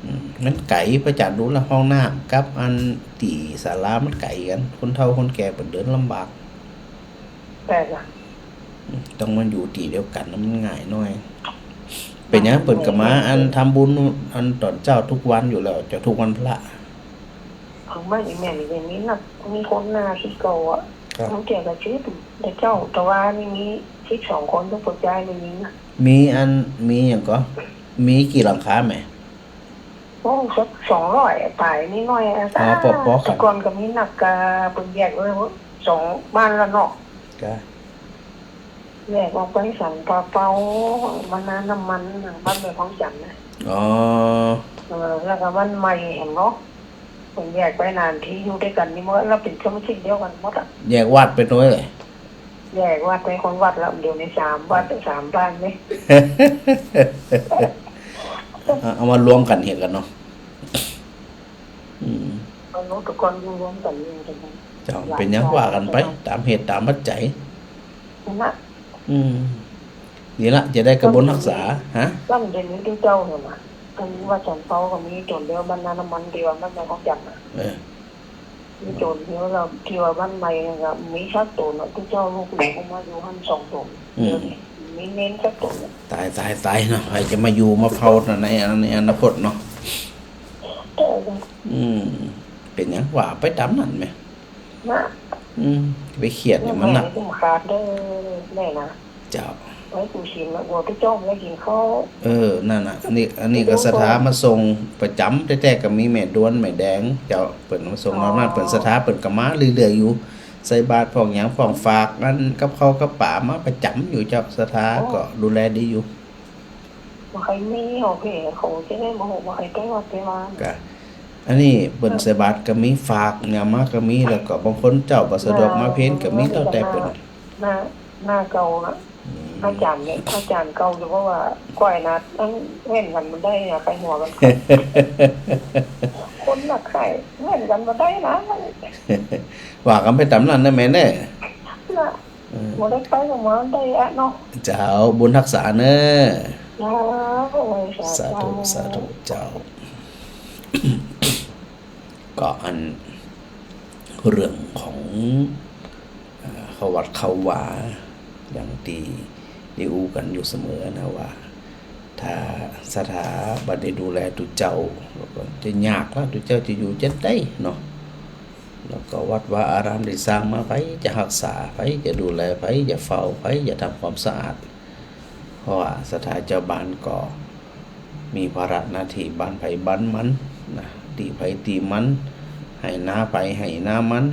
อืม มันไก๋ พระอาจารย์ดูละ ห้องน้ำกับอันตี้ศาลามันไก๋กั๋น คนเฒ่าคนแก่เปิ้นเดินลำบาก แปลกอะ อืม ต้องมาอยู่ตี้เดียวกั๋นนะ มันง่ายหน้อย เป๋นหยังเปิ้นก็มาอันทำบุญอันต๋อนเจ๊าทุกวันอยู่แล้วเจ้า ทุกวันพระ ของบ้านอีแม่นี่มีนัก มีคนหน้าตี้เก่าอะ ครับ มันแก่ก็สิบ แต่เจ้า แต่ว่านี่มีสิบสองคน ทุกคนย้ายไปนี่นะ มีอัน มีหยังก็ มีกี่หลังคาแม่ โอ้ สักสองร้อยปลายนิดหน่อยอะ อ๋อ ปอ ปอ แต่ก่อนก็มีนักกะ เปิ้นแยกไว้สองบ้านแล้วเนาะ กะ แยกออกไปสันป่าเปา บ้านนาน้ำมันน่ะ บ้านแม่ของจันทน์นะ อ๋อ เออ แล้วก็บ้านใหม่หั้นเนาะ เปิ้นแยกไปนานตี้อยู่ตวยกั๋นนี่หมด แล้วเป๋นสมาชิกเดียวกั๋นหมดอะ แยกวัดไปตวยเลย แยกวัดไปคนวัดละ เดี๋ยวนี้สามวัด สามบ้านนี่ เอา เอามารวมกั๋นเหียกั๋นเนาะ อืม เอาเนาะ แต่ก่อนอยู่รวมกั๋นอยู่จังนั้น เจ้า เป๋นหยังว่ากั๋นไป ต๋ามเหตุต๋ามปัจจัย นั่นน่ะ อืม นี่ละ จะได้กระบวนฮักษา ฮะ แล้วมันจะมีตุ๊เจ้าเนี่ยนะ อันวัดสันเปาก็มีต๋นเดียว บ้านนาน้ำมันตี้ว่าบ้านแม่ของจันทน์น่ะ เออ มีต๋นเดียว แล้วตี้ว่าบ้านใหม่นี่ก็มีสักต๋นน่ะ ตุ๊เจ้าลูกหลวงก็มาอยู่หั้นสองต๋น อืม เดี๋ยวนี้มีเณรสักต๋นน่ะ ต๋าย ต๋าย ต๋ายเนาะ ใผจะมาอยู่มาเฝ้าใน ในอนาคตเนาะ เออ อืม เป๋นหยังว่าไปต๋ามนั้นแหม นะ อืม ไปเครียดเนี่ยมันนัก แม่ก็ขาดเด้อแม่นะ เจ้า ไว้กูสินละ หัวไปจ้องไว้กินข้าว เออ นั่นน่ะ อันนี้ อันนี้ก็ศรัทธามาส่งประจ๋ำ แต๊ๆ ก็มีแม่ดวน แม่แดง เจ้า เปิ้นมาส่ง อ๋อ นอกนั้นเปิ้นศรัทธาเปิ้นก็มาเรื่อยๆ อยู่ ใส่บาตรพ่องหยังพ่อง ฝากอันกับข้าวกับป๋ามาประจ๋ำอยู่เจ้า ศรัทธา อ๋อ ก็ดูแลดีอยู่ บ่ใค่มี โอเค เขาจะได้บ่ฮู้ บ่ใค่ไปวัดไปวา กะ อันนี้เปิ้นใส่บาตรก็มี ฝากหยังมาก็มี แล้วก็บางคนเจ้าบ่สะดวกมาเพลก็มี แล้วแต่เปิ้น หน้า หน้าเก่าอะ อืม อาจ๋ารย์เนี่ย อาจ๋ารย์เก่าอยู่ เพราะว่าก้อยนะ มันเว้นกั๋นบ่ได้อะ ใค่หัวกั๋น คนละใค่ เว้นกั๋นบ่ได้นะ ว่ากั๋นไปต๋ามนั้นนะแม่เน่อ น่ะ เออ บ่ได้ไปก็บ่ได้อะเนาะ เจ้า บุญฮักษาเน่อ เจ้า โอ้ย สาธุ สาธุ สาธุ เจ้า ก็อันเรื่องของ เอ่อ เข้าวัดเข้าวา อย่างตี้ได้อู้กั๋นอยู่เสมอนะว่า ถ้าศรัทธาบ่ได้ดูแลตุ๊เจ้า แล้วก็จะยากละ ตุ๊เจ้าจะอยู่จะได้เนาะ แล้วก็วัดวาอารามตี้สร้างมา ใผจะฮักษา ใผจะดูแล ใผจะเฝ้า ใผจะทำความสะอาด เพราะว่าศรัทธาเจ้าบ้านก็มีภาระหน้าตี้บ้านใผบ้านมันนะ ตี้ใผตี้มัน ไฮ่นาใผไฮ่นามัน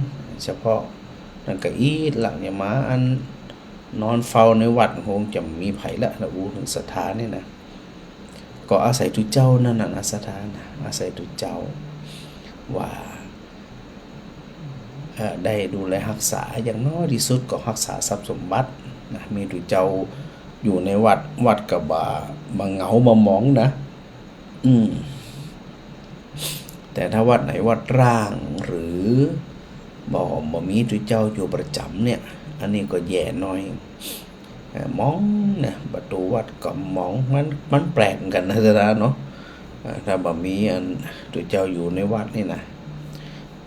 เฉพาะนั้นก็อีกละ อย่ามาอันนอนเฝ้าในวัด คงจะบ่มีใผละ ละอู้เถิงศรัทธานี่นะ ก็อาศัยตุ๊เจ้านั่นน่ะนะ ศรัทธานะ อาศัยตุ๊เจ้าว่า เอ่อ ได้ดูแลฮักษา อย่างน้อยตี้สุดก็ฮักษาทรัพย์สมบัตินะ มีตุ๊เจ้าอยู่ในวัด วัดก็บ่ บ่เหงาบ่หมองนะ อืม แต่ถ้าวัดไหนวัดร้าง หรือบ่ บ่มีตุ๊เจ้าอยู่ประจ๋ำเนี่ย อันนี้ก็แย่หน้อย เอ่อ หมองนะ ประตู๋วัดก็หมอง มัน มันแปลกเหมือนกั๋นนะศรัทธาเนาะ เอ่อ ถ้าบ่มีอันตุ๊เจ้าอยู่ในวัดนี่นะ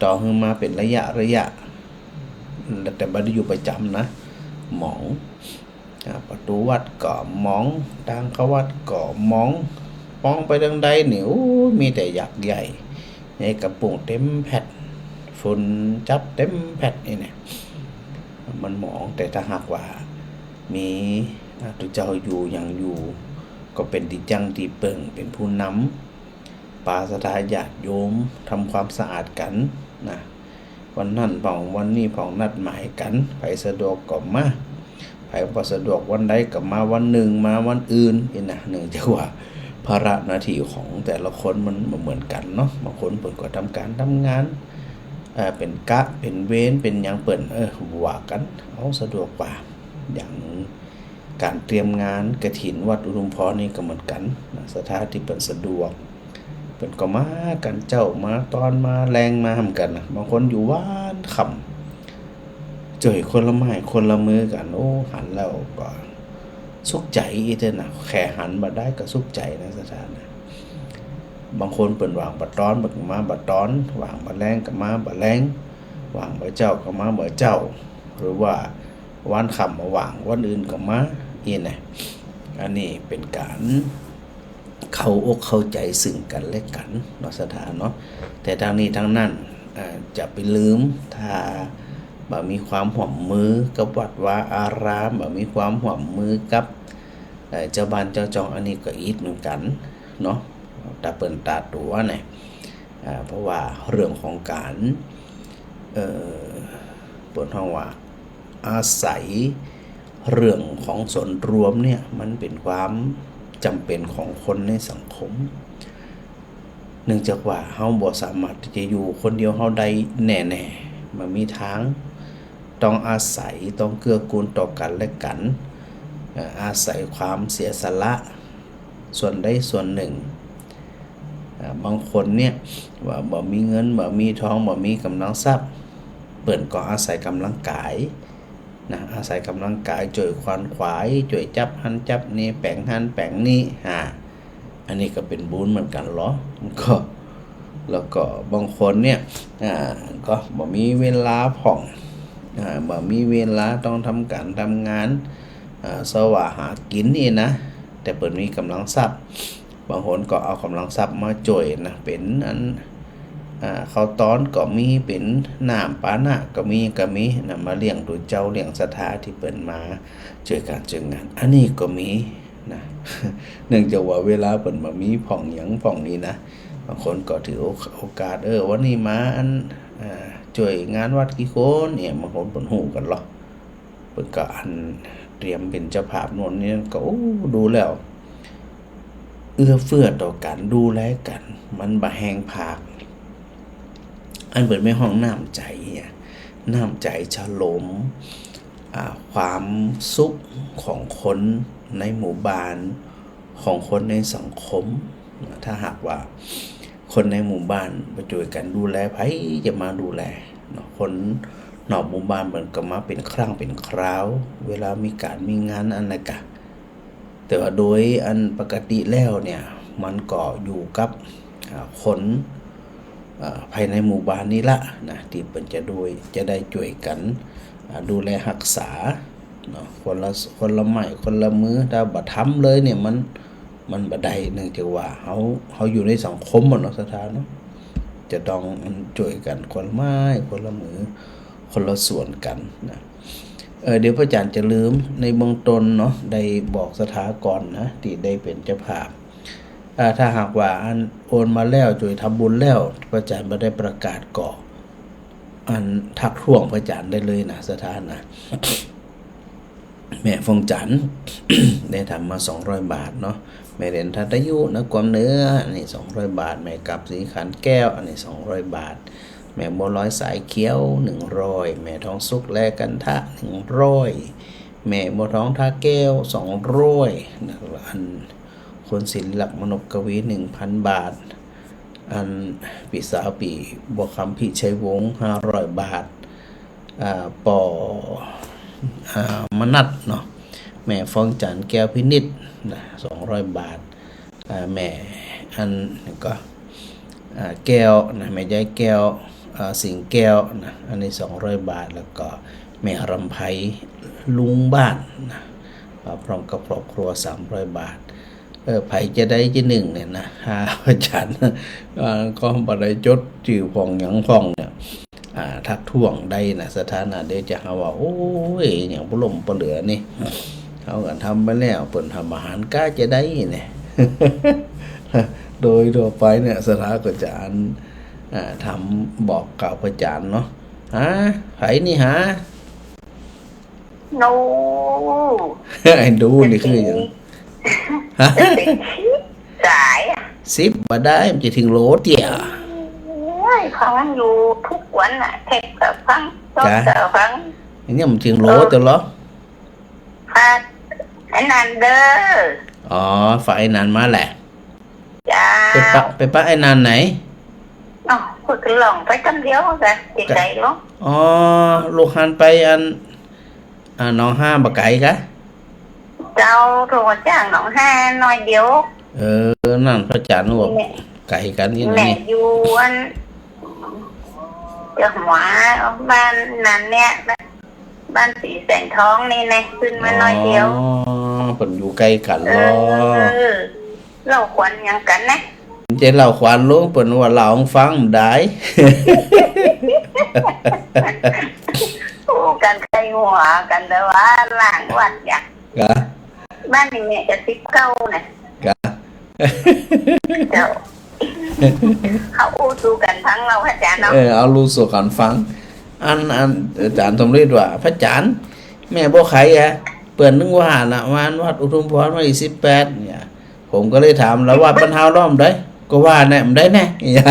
ต่อหื้อมาเป๋นระยะระยะ แต่บ่ได้อยู่ประจ๋ำนะ หมอง อ่า ประตู๋วัดก็หมอง ตางเข้าวัดก็หมอง มองไปตางใดนี่ โอ้ มีแต่หยักใหญ่ ใหญ่กะปุ้งเต็มแผ่น ฝุ่นจับเต็มแผ่นนี่นะ มันหมอง แต่ถ้าหากว่ามี อ่า ตุ๊เจ้าอยู่ ยังอยู่ ก็เป๋นตี้จั้งตี้เปิ้ง เป๋นผู้นำ ปาศรัทธาญาติโยม ทำความสะอาดกั๋นนะ วันนั้นพ่อง วันนี้พ่อง นัดหมายกั๋น ใผสะดวกก็มา ใผบ่สะดวกวันใดก็มาวันนึ่ง มาวันอื่น อี้นะ เนื่องจากว่าภาระหน้าตี้ของแต่ละคนมันบ่เหมือนกั๋นเนาะ บางคนเปิ้นก็ทำก๋านทำงาน เอ่อ เป๋นกะ เป๋นเวร เป๋นหยังเปิ้น เออ ว่ากั๋น เอาสะดวกกว่า อย่างก๋านเตรียมงานกฐินวัดอุทุมพรนี่ก็เหมือนกั๋นนะ ศรัทธาตี้เปิ้นสะดวก เปิ้นก็มากั๋น เจ๊ามาตอน มาแลง มาหำกั๋นนะ บางคนอยู่วานค่ำ จ้วยคนละไม้คนละมือกั๋น โอ้ หันแล้วก็สุขใจ๋อี้เต๊อะนะ แค่หันบ่าดายก็สุขใจ๋นะ ศรัทธานะ บางคนเปิ้นว่างบ่าตอน เปิ้นก็มาบ่าตอน ว่างบ่าแลงก็มาบ่าแลง ว่างบ่าเจ๊าก็มาบ่าเจ๊า หรือว่าวานค่ำบ่าว่าง วันอื่นก็มา อี้นะ อันนี้เป๋นก๋าน เข้าอกเข้าใจ๋ซึ่งกั๋นและกั๋นเนาะ ศรัทธาเนาะ แต่ตังนี้ตังนั้น เอ่อ จะไปลืม ถ้าบ่มีความฮ่วมมือกับวัดวาอาราม บ่มีความฮ่วมมือกับ เอ่อ เจ้าบ้านเจ้าจอง อันนี้ก็อิดเหมือนกั๋นเนาะ ต๋าเปิ้นต๋าตั๋วเนี่ย อ่า เพราะว่าเรื่องของก๋าน เอ่อ เปิ้นฮ้องว่า อาศัยเรื่องของส่วนรวมเนี่ย มันเป๋นความจ๋ำเป๋นของคนในสังคม เนื่องจากว่าเฮาบ่สามารถตี้จะอยู่คนเดียวเฮาได้แน่ๆ บ่มีตาง ต้องอาศัย ต้องเกื้อกูลต่อกั๋นและกั๋น เอ่อ อาศัยความเสียสละส่วนใดส่วนนึ่ง อ่า บางคนเนี่ยว่าบ่มีเงิน บ่มีตอง บ่มีก๋ำลังทรัพย์ เปิ้นก็อาศัยก๋ำลังกายนะ อาศัยก๋ำลังกาย จ้วยขวนขวาย จ้วยจับหั้นจับนี่ แป๋งหั้นแป๋งนี่ อ่า อันนี้ก็เป๋นบุญเหมือนกั๋นลอ มันก็ แล้วก็บางคนเนี่ย อ่า ก็บ่มีเวลาพ่อง อ่า บ่มีเวลาต้องทำก๋านทำงาน อ่า เสาะหากิ๋นนี่นะ แต่เปิ้นมีก๋ำลังทรัพย์ บางคนก็เอาก๋ำลังทรัพย์มาจ้วยนะ เป๋นอัน อ่า ข้าวตอนก็มี เป๋นน้ำปานะก็มี ก็มีนะ มาเลี้ยงตุ๊เจ้า เลี้ยงศรัทธาตี้เปิ้นมาจ้วยก๋านจ้วยงาน อันนี้ก็มีนะ เนื่องจากว่าเวลาเปิ้นบ่มีพ่องหยังพ่องนี่นะ บางคนก็ถือโอ โอกาส เออ วันนี้มาอัน อ่า จ้วยงานวัดกี่คนเนี่ย บางคนเปิ้นฮู้กั๋นลอ เปิ้นก็อันเตรียมเป๋นเจ้าภาพโน่นนี่นั่นก็ โอ้ ดูแล้ว เอื้อเฟื้อต่อกั๋น ดูแลกั๋น มันบ่แห้งผาก อันเปิ้นแม่นฮ้องน้ำใจ๋อะ น้ำใจ๋ฉลม อ่า ความสุขของคนในหมู่บ้าน ของคนในสังคม ถ้าหากว่าคนในหมู่บ้านบ่จ้วยกั๋นดูแล ใผจะมาดูแลเนาะ คนนอกหมู่บ้านเปิ้นก็มาเป๋นครั้งเป๋นคราว เวลามีก๋านมีงานอันนั้นกะ แต่ว่าโดยอันปกติแล้วเนี่ย มันก็อยู่กับ อ่า คน อ่า ภายในหมู่บ้านนี่ละนะ ตี้เปิ้นจะโดย จะได้จ้วยกั๋น อ่า ดูแลฮักษาเนาะ คนละ คนละไม้คนละมือ ถ้าบ่ทำเลยเนี่ย มัน มันบ่ได้ เนื่องจากว่าเฮา เฮาอยู่ในสังคมอะเนาะ ศรัทธาเนาะ จะต้องจ้วยกั๋นคนละไม้คนละมือ คนละส่วนกั๋นนะ เอ่อ เดี๋ยวพระอาจารย์จะลืม ในเบื้องต้นเนาะ ได้บอกศรัทธาก่อนนะ ตี้ได้เป๋นเจ้าภาพ อ่า ถ้าหากว่าอันโอนมาแล้ว จ้วยทำบุญแล้ว พระอาจารย์บ่ได้ประกาศก็ อันทักท้วงพระอาจารย์ได้เลยนะ ศรัทธานะ แม่ฟองจันทร์ ได้ทำมาสองร้อยบาทเนาะ แม่เหรียญทัตยุ นครเหนือ อันนี้สองร้อยบาท แม่กับสีขันแก้ว อันนี้สองร้อยบาท แม่บัวลอยสายเขียว หนึ่งร้อย แม่ทองสุข แลกันทะ หนึ่งร้อย แม่บัวทอง ท่าแก้ว สองร้อย นะ อันคุณศิริลักษณ์ มนพกวี หนึ่งพันบาท อันปี้สาวปี้บัวคำ พิชัยวงศ์ ห้าร้อยบาท อ่า ป้อ อ่า มนัสเนาะ แม่ฟองจันทร์ แก้วพินิจนะ สองร้อยบาท อ่า แม่อันก็ อ่า แก้วนะ แม่ยายแก้ว อ่า สิงห์แก้วนะ อันนี้สองร้อยบาท แล้วก็แม่รำไพ ลุงบ้านนะ อ่า พร้อมกับครอบครัว สามร้อยบาท เออ ใผจะได้ตี้นึ่งเนี่ยนะ หาอาจารย์ อ่า ก็บ่ได้จดจื้อพ่องหยังพ่องเนี่ย อ่า ทักท้วงได้นะ ศรัทธานะ เดี๋ยวจะหาว่า โอ้ย อย่างปะล้มปะเหลือนี่ เฮาก็ทำไปแล้ว เปิ้นทำอาหารก้าจะได้เนี่ย โดยทั่วไปเนี่ย ศรัทธาก็จะอัน อ่า ถามบอกกล่าวพระอาจารย์เนาะ ฮะ ไผนี่ฮะ หนู ไอ้หนูนี่คือหยัง ฮะ สิบสายอะ สิบบ่ได้ มันจะเถิงโหลเตี้ย โอ้ย ฟังอยู่ทุกวันน่ะ เทปก็ฟัง สดก็ฟัง อย่างเงี้ยมันเถิงโหลเตี้ยเหรอ ฝากไอ้นันเด้อ อ๋อ ฝากไอ้นันมาแหละ เจ้า ไปปะ ไปปะไอ้นันไหน อ้าว พูดกันหล่องไปกำเดียวกะ ไกลๆ เนาะ อ๋อ ลูกหันไปอัน อ่า หนองฮาบ่ไกลกะ เจ้า โทรมาจากหนองฮาหน่อยเดียว เออ นั่นพระอาจารย์บอก เนี่ย ไกลกั๋นตี้ไหน แม่อยู่อัน เจ้าหัวบ้านนั่นเนี่ย บ้านสีแสงทองนี่นะ ขึ้นมาหน่อยเดียว อ๋อ เปิ้นอยู่ใก้กั๋นเหรอ เออ เล่าขวัญหยังกั๋นนะ จะเล่าขวัญลูก เปิ้นว่าเล่าหื้อฟังบ่ได้ อู้กั๋นใก้หัวกั๋น แต่ว่าหลังวัดเนี่ย กะ บ้านนี่แม่จะสิบเก้านะ กะ เจ้า เขาอู้สู่กั๋นฟังเนาะพระอาจารย์เนาะ เออ เอาลู่สู่กั๋นฟัง อัน อัน อาจารย์สมฤทธิ์ว่า พระอาจารย์ แม่บ่ไขอะ เปิ้นนึกว่าน่ะ วันวัดอุทุมพรวันตี้สิบแปดเนี่ย ผมก็เลยถาม แล้ววัดบ้านเฮาล้อมใด ก็ว่าแน่ บ่ได้แน่ เนี่ย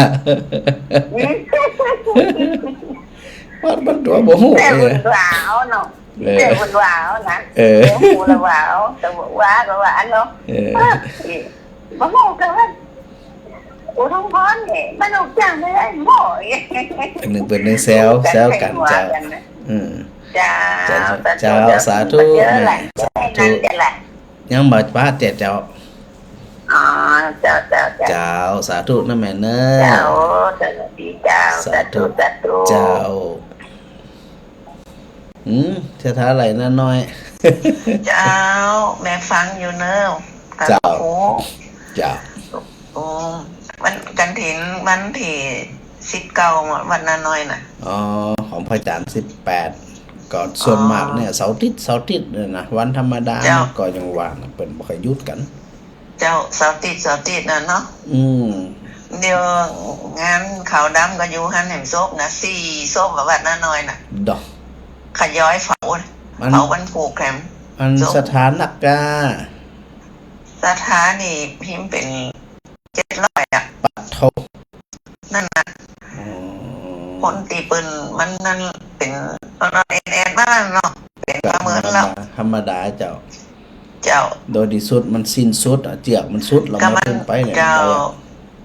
วัดบ้านตั๋วบ่ฮู้ แต่ เออ เปิ้นว่าเอาเนาะ เออ แต่เปิ้นว่าเอานะ เออ แต่ฮู้แล้วว่าเอา แต่ว่าก็ว่าอันเนาะ เออ เออ บ่ฮู้ก็ว่า อุทุมพรเนี่ย มันออกจากไหนหม้อ อันหนึ่งเปิ้นหนึ่งแซว แซวกั๋นเจ้า อืม เจ้า เจ้า สาธุ เจ้า สาธุ เจ้า แม่ สาธุ นั่นแหละ ยังบ่ปะเตี้ยเจ้า อ๋อ เจ้า เจ้า เจ้า เจ้า สาธุนะแม่เนอะ เจ้า สวัสดีเจ้า สาธุ สาธุ สาธุ เจ้า อืม จะถามอะไรนะน้อย เจ้า แม่ฟังอยู่เนอะ เจ้า โอ้ เจ้า โอ้ วันกฐินวันตี้สิบเก้า วัดนาน้อยน่ะ อ๋อ ของพระอาจารย์สิบแปด ก็ส่วนมากเนี่ย อ๋อ เสาร์อาทิตย์ เสาร์อาทิตย์เนี่ยนะ วันธรรมดา เจ้า ก็ยังว่านะ เปิ้นบ่ค่อยหยุดกั๋น เจ้า เสาร์อาทิตย์ เสาร์อาทิตย์น่ะเนาะ อืม เดี๋ยวงานขาวดำก็อยู่หั้นแหม ศพน่ะ สี่ศพ วัดนาน้อยน่ะ ดอก ขย้อยเผา มัน เผาวันพูกแหม อัน ศพ ศรัทธานักกา ศรัทธานี่พิมพ์เป๋นเจ็ดร้อยอะ ปะโถ นั่นน่ะ อ๋อ คนตี้เปิ้นมันนั่นเป๋น นอนๆ แอ่นๆ มานั่นเนาะ เป๋นประเมินแล้ว ธรรมดาเจ้า เจ้า โดยตี้สุดมันสิ้นสุดอะ เจือกมันสุดแล้ว ก็มัน มันขึ้นไปเนี่ย เจ้า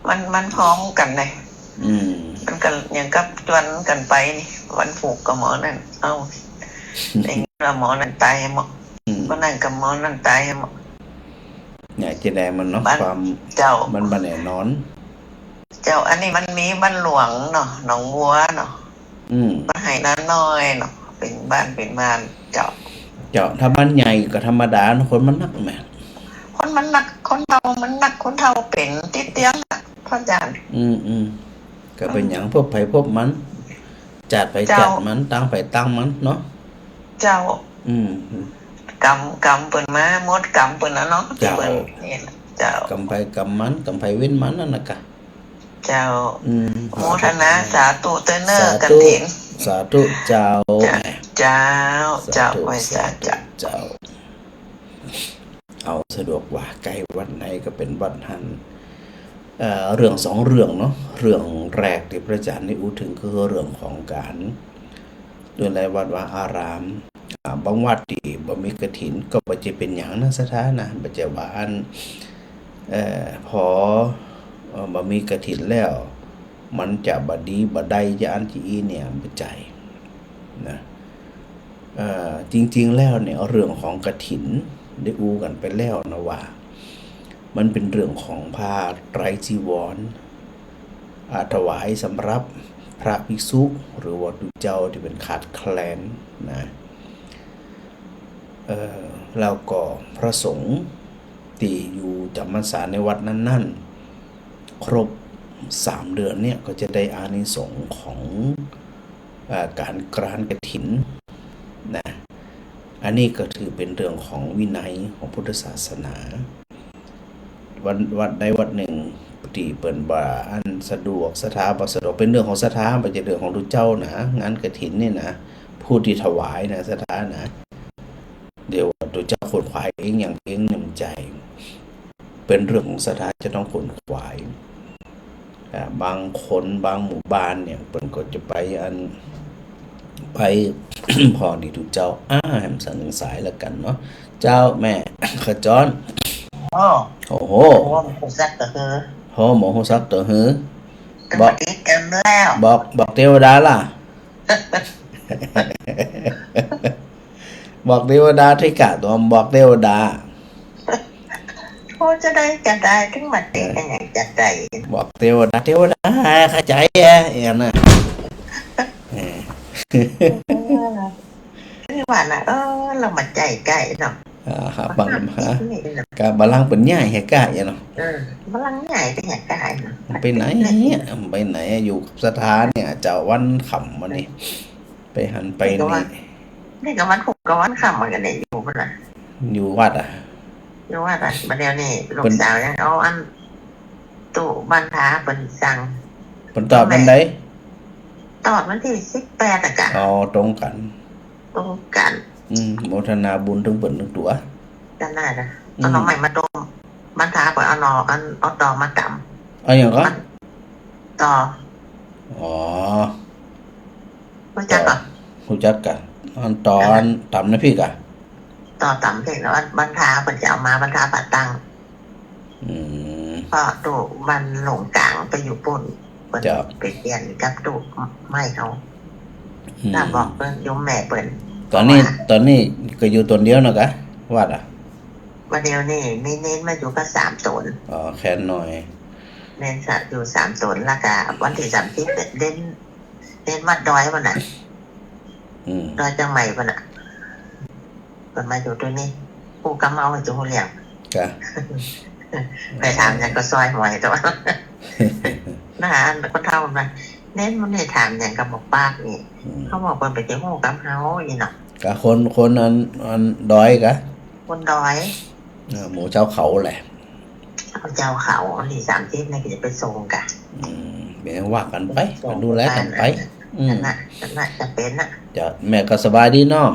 มัน มันพร้อมกั๋นเลย อืม มันก็ยังกับจวนกั๋นไปนี่ วันพูกก็หมอนั่น เอ้า ไอ้หมอนั่นต๋ายหมอ อืม วันนั้นก็หมอนั่นต๋ายหมอ เนี่ย จะได้มันเนาะ บ้าน ความ เจ้า มันบ่แน่นอน เจ้า อันนี้มันมีบ้านหลวงเนาะ หนองบัวเนาะ อืม บ้านไฮ่นาน้อยเนาะ เป๋นบ้าน เป๋นบ้าน เจ้า เจ้า ถ้าบ้านใหญ่ก็ธรรมดาเนาะ คนมันนักแหม คนมันนัก คนเฒ่ามันนัก คนเฒ่าเป๋นติดเตียงอะ พระอาจารย์ อืม อืม ก็เป๋นหยัง อืม พบใผพบมัน จาดใผ เจ้า จาดมัน ตางใผตางมันเนาะ เจ้า อืม กรรม กรรมเปิ้นมา หมดกรรมเปิ้นแล้วเนาะ เจ้า เปิ้นเนี่ย เจ้า กรรมใผกรรมมัน กรรมใผเวรมันนั่นน่ะกะ เจ้า อืม โมทนาสาธุเต๊อะเนอะ สาธุ กฐิน สาธุเจ้า เจ้า แม่ เจ้า สาธุ เจ้า ไหว้สา สาธุ เจ้า เจ้า เอาสะดวกว่าใก้วัดไหนก็เป๋นวัดหั้น เอ่อ เรื่องสองเรื่องเนาะ เรื่องแรกตี้พระอาจารย์ได้อู้เถิงคือเรื่องของก๋านดูแลวัดวาอาราม อ่า บางวัดตี้บ่มีกฐินก็บ่ใจ้เป๋นหยังนะ ศรัทธานะ บ่ใจ้ว่าอัน เอ่อ พอ เอ่อ บ่มีกฐินแล้ว มันจะบ่ดีบ่ได้จะอั้นจะอี้เนี่ย บ่ใจ้นะ เอ่อ จริงๆ แล้วเนี่ย เรื่องของกฐินได้อู้กั๋นไปแล้วนะว่า มันเป๋นเรื่องของผ้าไตรจีวร อ่า ถวายสำหรับพระภิกษุ หรือว่าตุ๊เจ้าตี้เป๋นขาดแคลนนะ เอ่อ แล้วก็พระสงฆ์ตี้อยู่จำพรรษาในวัดนั้นๆ ครบสามเดือนเนี่ย ก็จะได้อานิสงส์ของ อ่า ก๋านกรานต์กฐินนะ อันนี้ก็ถือเป๋นเรื่องของวินัยของพุทธศาสนา วัด วัดใดวัดนึ่ง ตี้เปิ้นว่าอันสะดวก ศรัทธาบ่สะดวก เป๋นเรื่องของศรัทธา บ่ใจ้เรื่องของตุ๊เจ้านะ งานกฐินนี่นะ ผู้ตี้ถวายนะ ศรัทธานะ เดี๋ยวตุ๊เจ้าขวนขวายเองอย่างเองนี่บ่ใจ้ เป๋นเรื่องของศรัทธาจะต้องขวนขวาย อ่า บางคนบางหมู่บ้านเนี่ย เปิ้นก็จะไปอัน ไป พอดีตุ๊เจ้า อ่า แหมสักหนึ่งสายแล้วกั๋นเนาะ เจ้าแม่ขจร อ้อ โอ้โห โอ้โห ฮู้จักก็คือ โห บ่ฮู้จักก็คือ ก็ บอก มาติดกันแล้ว บอก บอกเตวดาล่ะ บอกเตวดาตี้กะ ต้องบอกเตวดา โอ้ จะได้จะได้ เถิงมาติดกันอย่างจะได้ บอกเตวดา เตวดา เข้าใจ๋อะ อย่างนั้นนะ เออ คือว่านะ เออ เฮาบ่ใจ้ก้าเนาะ อ่า ครับ บาง ฮะ นี่เนาะ ก็บัลลังก์เปิ้นใหญ่แฮะก้า อย่างนั้นเนาะ เออ บัลลังก์ใหญ่ตี้แฮะก้าเนาะ ไปไหนเนี่ย ไปไหนอะ อยู่กับศรัทธาเนี่ย เจ๊าวันค่ำมานี่ ไปหันไปนี่ นี่ก็วัน นี่ก็วันพุธกับวันค่ำเหมือนกั๋นเนี่ย อยู่พุ้นน่ะ อยู่วัดอะ อยู่วัดอะ บ่าเดี่ยวนี้ลูกสาวยังเอาอัน ตู้บันทาเปิ้นสั่ง เปิ้นตอดวันใด ตอดวันตี้สิบแปดอะกะ อ๋อ ตรงกั๋น ตรงกั๋น อืม โมทนาบุญเถิงเปิ้นเถิงตั๋ว ก็ได้นะ อืม เอาหน่อไม้มาต้ม บันทาเปิ้นเอาหน่อ อัน เอาตอมาตำ เอาหยังก่อ ตอ อ๋อ ฮู้จักก่อ ฮู้จักก่ะ อันตอ อันตำน้ำพริกอะ ตอตำพริก แล้วบันทาเปิ้นจะเอามา บันทาป่าตัง อืม เพราะตู้บ้านหลวงกลางไปอยู่ปุ้น เปิ้น เจ้า ไปเปลี่ยนกับตู้ไม้เขา อืม ถ้าบอกเปิ้น โยมแม่เปิ้น ต๋อนนี้ เพราะว่า ต๋อนนี้ก็อยู่ต๋นเดียวนะกะ วัดอะ บ่าเดี่ยวนี้มีเณรมาอยู่ก็สามต๋น อ๋อ แคนน้อย เณรอยู่สามต๋น แล้วก็วันตี้สามสิบเณร เณรวัดดอยพุ้นน่ะ อืม ดอยเจียงใหม่พุ้นน่ะ เปิ้นมาอยู่ตรงนี้ ฮู้กำเฮาจะฮู้เรื่อง จ้ะ ไปถามหยังก็ซอยหวยตั๋ว นะฮะ คนเฒ่ามา เณรมันนี่ถามหยังก็บอกปากนี่ อืม เขาบอกเปิ้นไปจะฮู้กำเฮานี่เนาะ กะคน คนอัน อันดอยกะ คนดอย เออ หมู่เจ้าเขาแหละ เอาเจ้าเขา อันตี้สามสิบนี่ก็จะไปส่งกะ อืม เดี๋ยวว่ากั๋นไป ส่ง ก็ดูแลกั๋นไป บ้าน อืม นั่นน่ะ นั่นน่ะจะเป๋นน่ะ เจ้าแม่ก็สบายดีเนาะ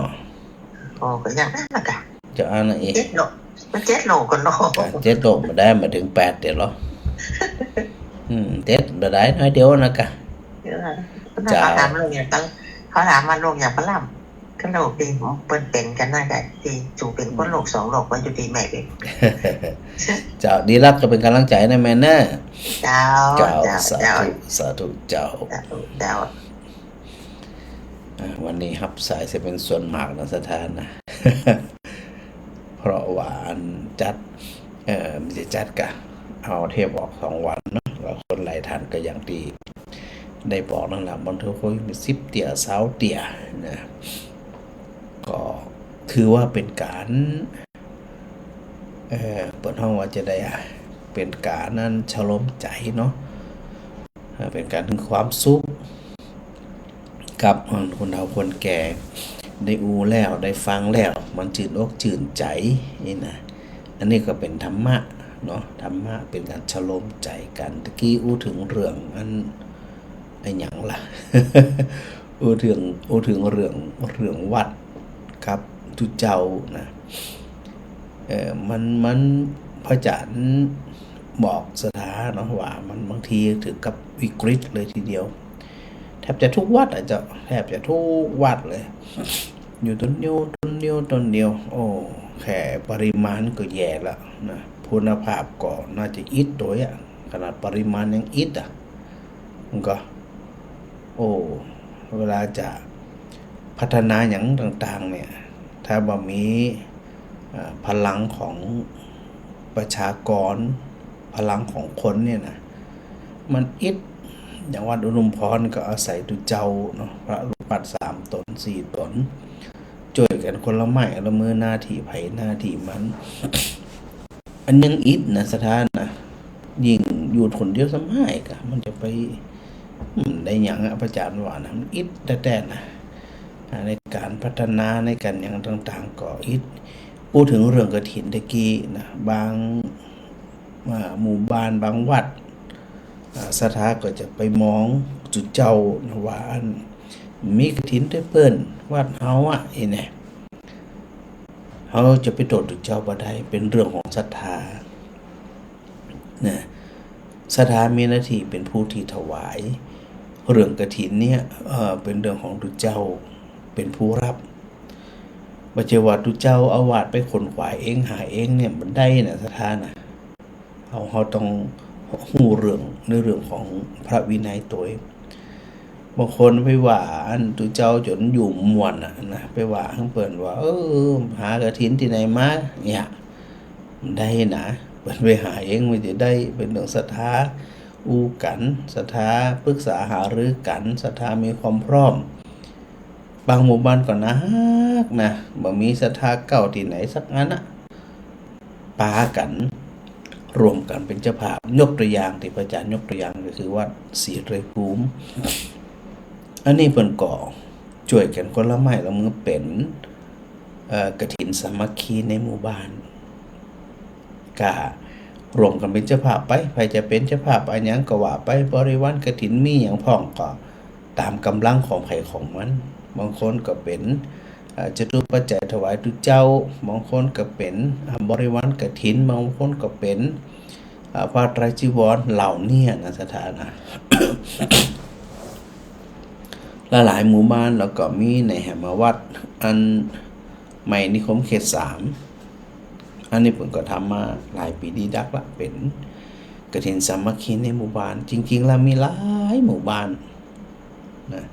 โอ้ ก็อย่างนั้นน่ะกะ เจ้าอันนั้นเอง เจ็ดโล มันเจ็ดโลก่อนเนาะ เจ็ดโลบ่ได้ มาเถิงแปดเดี๋ยวเหรอ อืม เจ็ดบ่ได้ น้อยเดียวนะกะ เออ เจ้า เขาถามลูกอย่างตั้ง เขาถามว่าลูกอย่างปะล่ำ ก็โลกตี้เปิ้นเป๋นกั๋นน่ะกะ ตี้จู๋เป๋นคนโลกสองโลก ว่าอยู่ตี้แม่เป๋น เจ้า ดีลักก็เป๋นก๋ำลังใจ๋นะแม่เนอะ เจ้า เจ้า เจ้า สาธุ เจ้า สาธุ เจ้า สาธุ เจ้า อ่า วันนี้ฮับสายเสียเป๋นส่วนมากนะ ศรัทธานะ เพราะว่าอันจัด เอ่อ บ่ใจ้จัดกะ เอาเทปออกสองวันเนาะ แล้วคนหลายท่านก็อย่างตี้ได้บอกนั่นแหละ บางทีก็มีสิบเตื้อ ซาวเตื้อนะ ก็ถือว่าเป๋นก๋าน เอ่อ เปิ้นฮ้องว่าจะใดอะ เป๋นก๋านอันชโลมใจ๋เนาะ เอ่อ เป๋นก๋านเถิงความสุข กับคนเฒ่าคนแก่ ได้อู้แล้ว ได้ฟังแล้ว มันจื้นอกจื้นใจ๋นี่นะ อันนี้ก็เป๋นธรรมะเนาะ ธรรมะเป๋นก๋านชโลมใจ๋กั๋น ตะกี้อู้เถิงเรื่องอัน อะหยังล่ะ อู้เถิง อู้เถิงเรื่อง เรื่องวัดกับตุ๊เจ้านะ เอ่อ มัน มัน พระอาจารย์บอกศรัทธาเนาะว่ามันบางทีเถิงกับวิกฤตเลยทีเดียว แทบจะทุกวัดอะเจ้า แทบจะทุกวัดเลย อยู่ต๋นเดียว ต๋นเดียว ต๋นเดียว โอ้ แค่ปริมาณก็แย่ละนะ คุณภาพก็น่าจะอิดโตยอะ ขนาดปริมาณยังอิดอะ มันก็ โอ้ เวลาจะพัฒนาหยังต่างๆ เนี่ย ถ้าบ่มี อ่า พลังของประชากร พลังของคนเนี่ยนะ มันอิด อย่างวัดอุทุมพรก็อาศัยตุ๊เจ้าเนาะ พระลูกวัดสามต๋น สี่ต๋น จ้วยกั๋นคนละไม้คนละมือ หน้าตี้ใผหน้าตี้มัน อันยังอิดนะ ศรัทธานะ ยิ่งอยู่คนเดียวสำฮ้ายกะ มันจะไป อืม ได้หยังอะ พระอาจารย์ว่านะ มันอิดแต๊ๆ นะ อ่า ในก๋านพัฒนา ในก๋านหยังต่างๆ ก็อิด พูดเถิงเรื่องกฐินตะกี้นะ บาง อ่า หมู่บ้าน บางวัด อ่า ศรัทธาก็จะไปมองตุ๊เจ้านะ ว่าอัน มีกฐินตวยเปิ้น วัดเฮาอะ อี้แน่ เฮาจะไปโต้ษตุ๊เจ้าบ่ได้ เป๋นเรื่องของศรัทธา นะ ศรัทธามีหน้าตี้เป๋นผู้ตี้ถวาย เรื่องกฐินเนี่ย เอ่อ เป๋นเรื่องของตุ๊เจ้า เป๋นผู้ฮับ บ่ใจ้ว่าตุ๊เจ้าอาวาสไปขนขวายเองหาเองเนี่ย บ่ได้นะ ศรัทธานะ เฮา เฮาต้องฮู้เรื่อง ในเรื่องของพระวินัยตวย บางคนไปว่าอันตุ๊เจ้าจ๋นอยู่บ่ม่วนอะนะ ไปว่าหั้งเปิ้นว่า เออ หากฐินตี้ไหนมา เนี่ย บ่ได้นะ เปิ้นไปหาเอง มันจะได้ เป๋นเรื่องศรัทธา อู้กั๋น ศรัทธา ปรึกษาหารือกั๋น ศรัทธามีความพร้อม บางหมู่บ้านก็นักนะ บ่มีศรัทธาเก๊าตี้ไหนสักอันนะ ปากั๋น ร่วมกั๋นเป๋นเจ้าภาพ ยกตั๋วอย่างตี้พระอาจารย์ยกตั๋วอย่างก็คือวัดศรีไตรภูมิ อันนี้เปิ้นก็จ้วยกั๋นคนละไม้ละมือเป๋น เอ่อ กฐินสามัคคีในหมู่บ้าน ก็ร่วมกั๋นเป๋นเจ้าภาพไป ใผจะเป๋นเจ้าภาพอะหยังก็ว่าไป บริวารกฐินมีหยังพ่องก็ ต๋ามก๋ำลังของใผของมัน บางคนก็เป๋น เอ่อ จตุปัจจัยถวายตุ๊เจ้า บางคนก็เป๋น อ่า บริวารกฐิน บางคนก็เป๋น อ่า ผ้าไตรจีวรเหล่าเนี้ยนะ ศรัทธานะ หลายๆ หมู่บ้าน แล้วก็มีในแหมวัด อันใหม่นิคมเขตสาม อันนี้เปิ้นก็ทำมาหลายปี๋ดีดักละ เป๋นกฐินสามัคคีในหมู่บ้าน จริงๆ แล้วมีหลายหมู่บ้าน นะ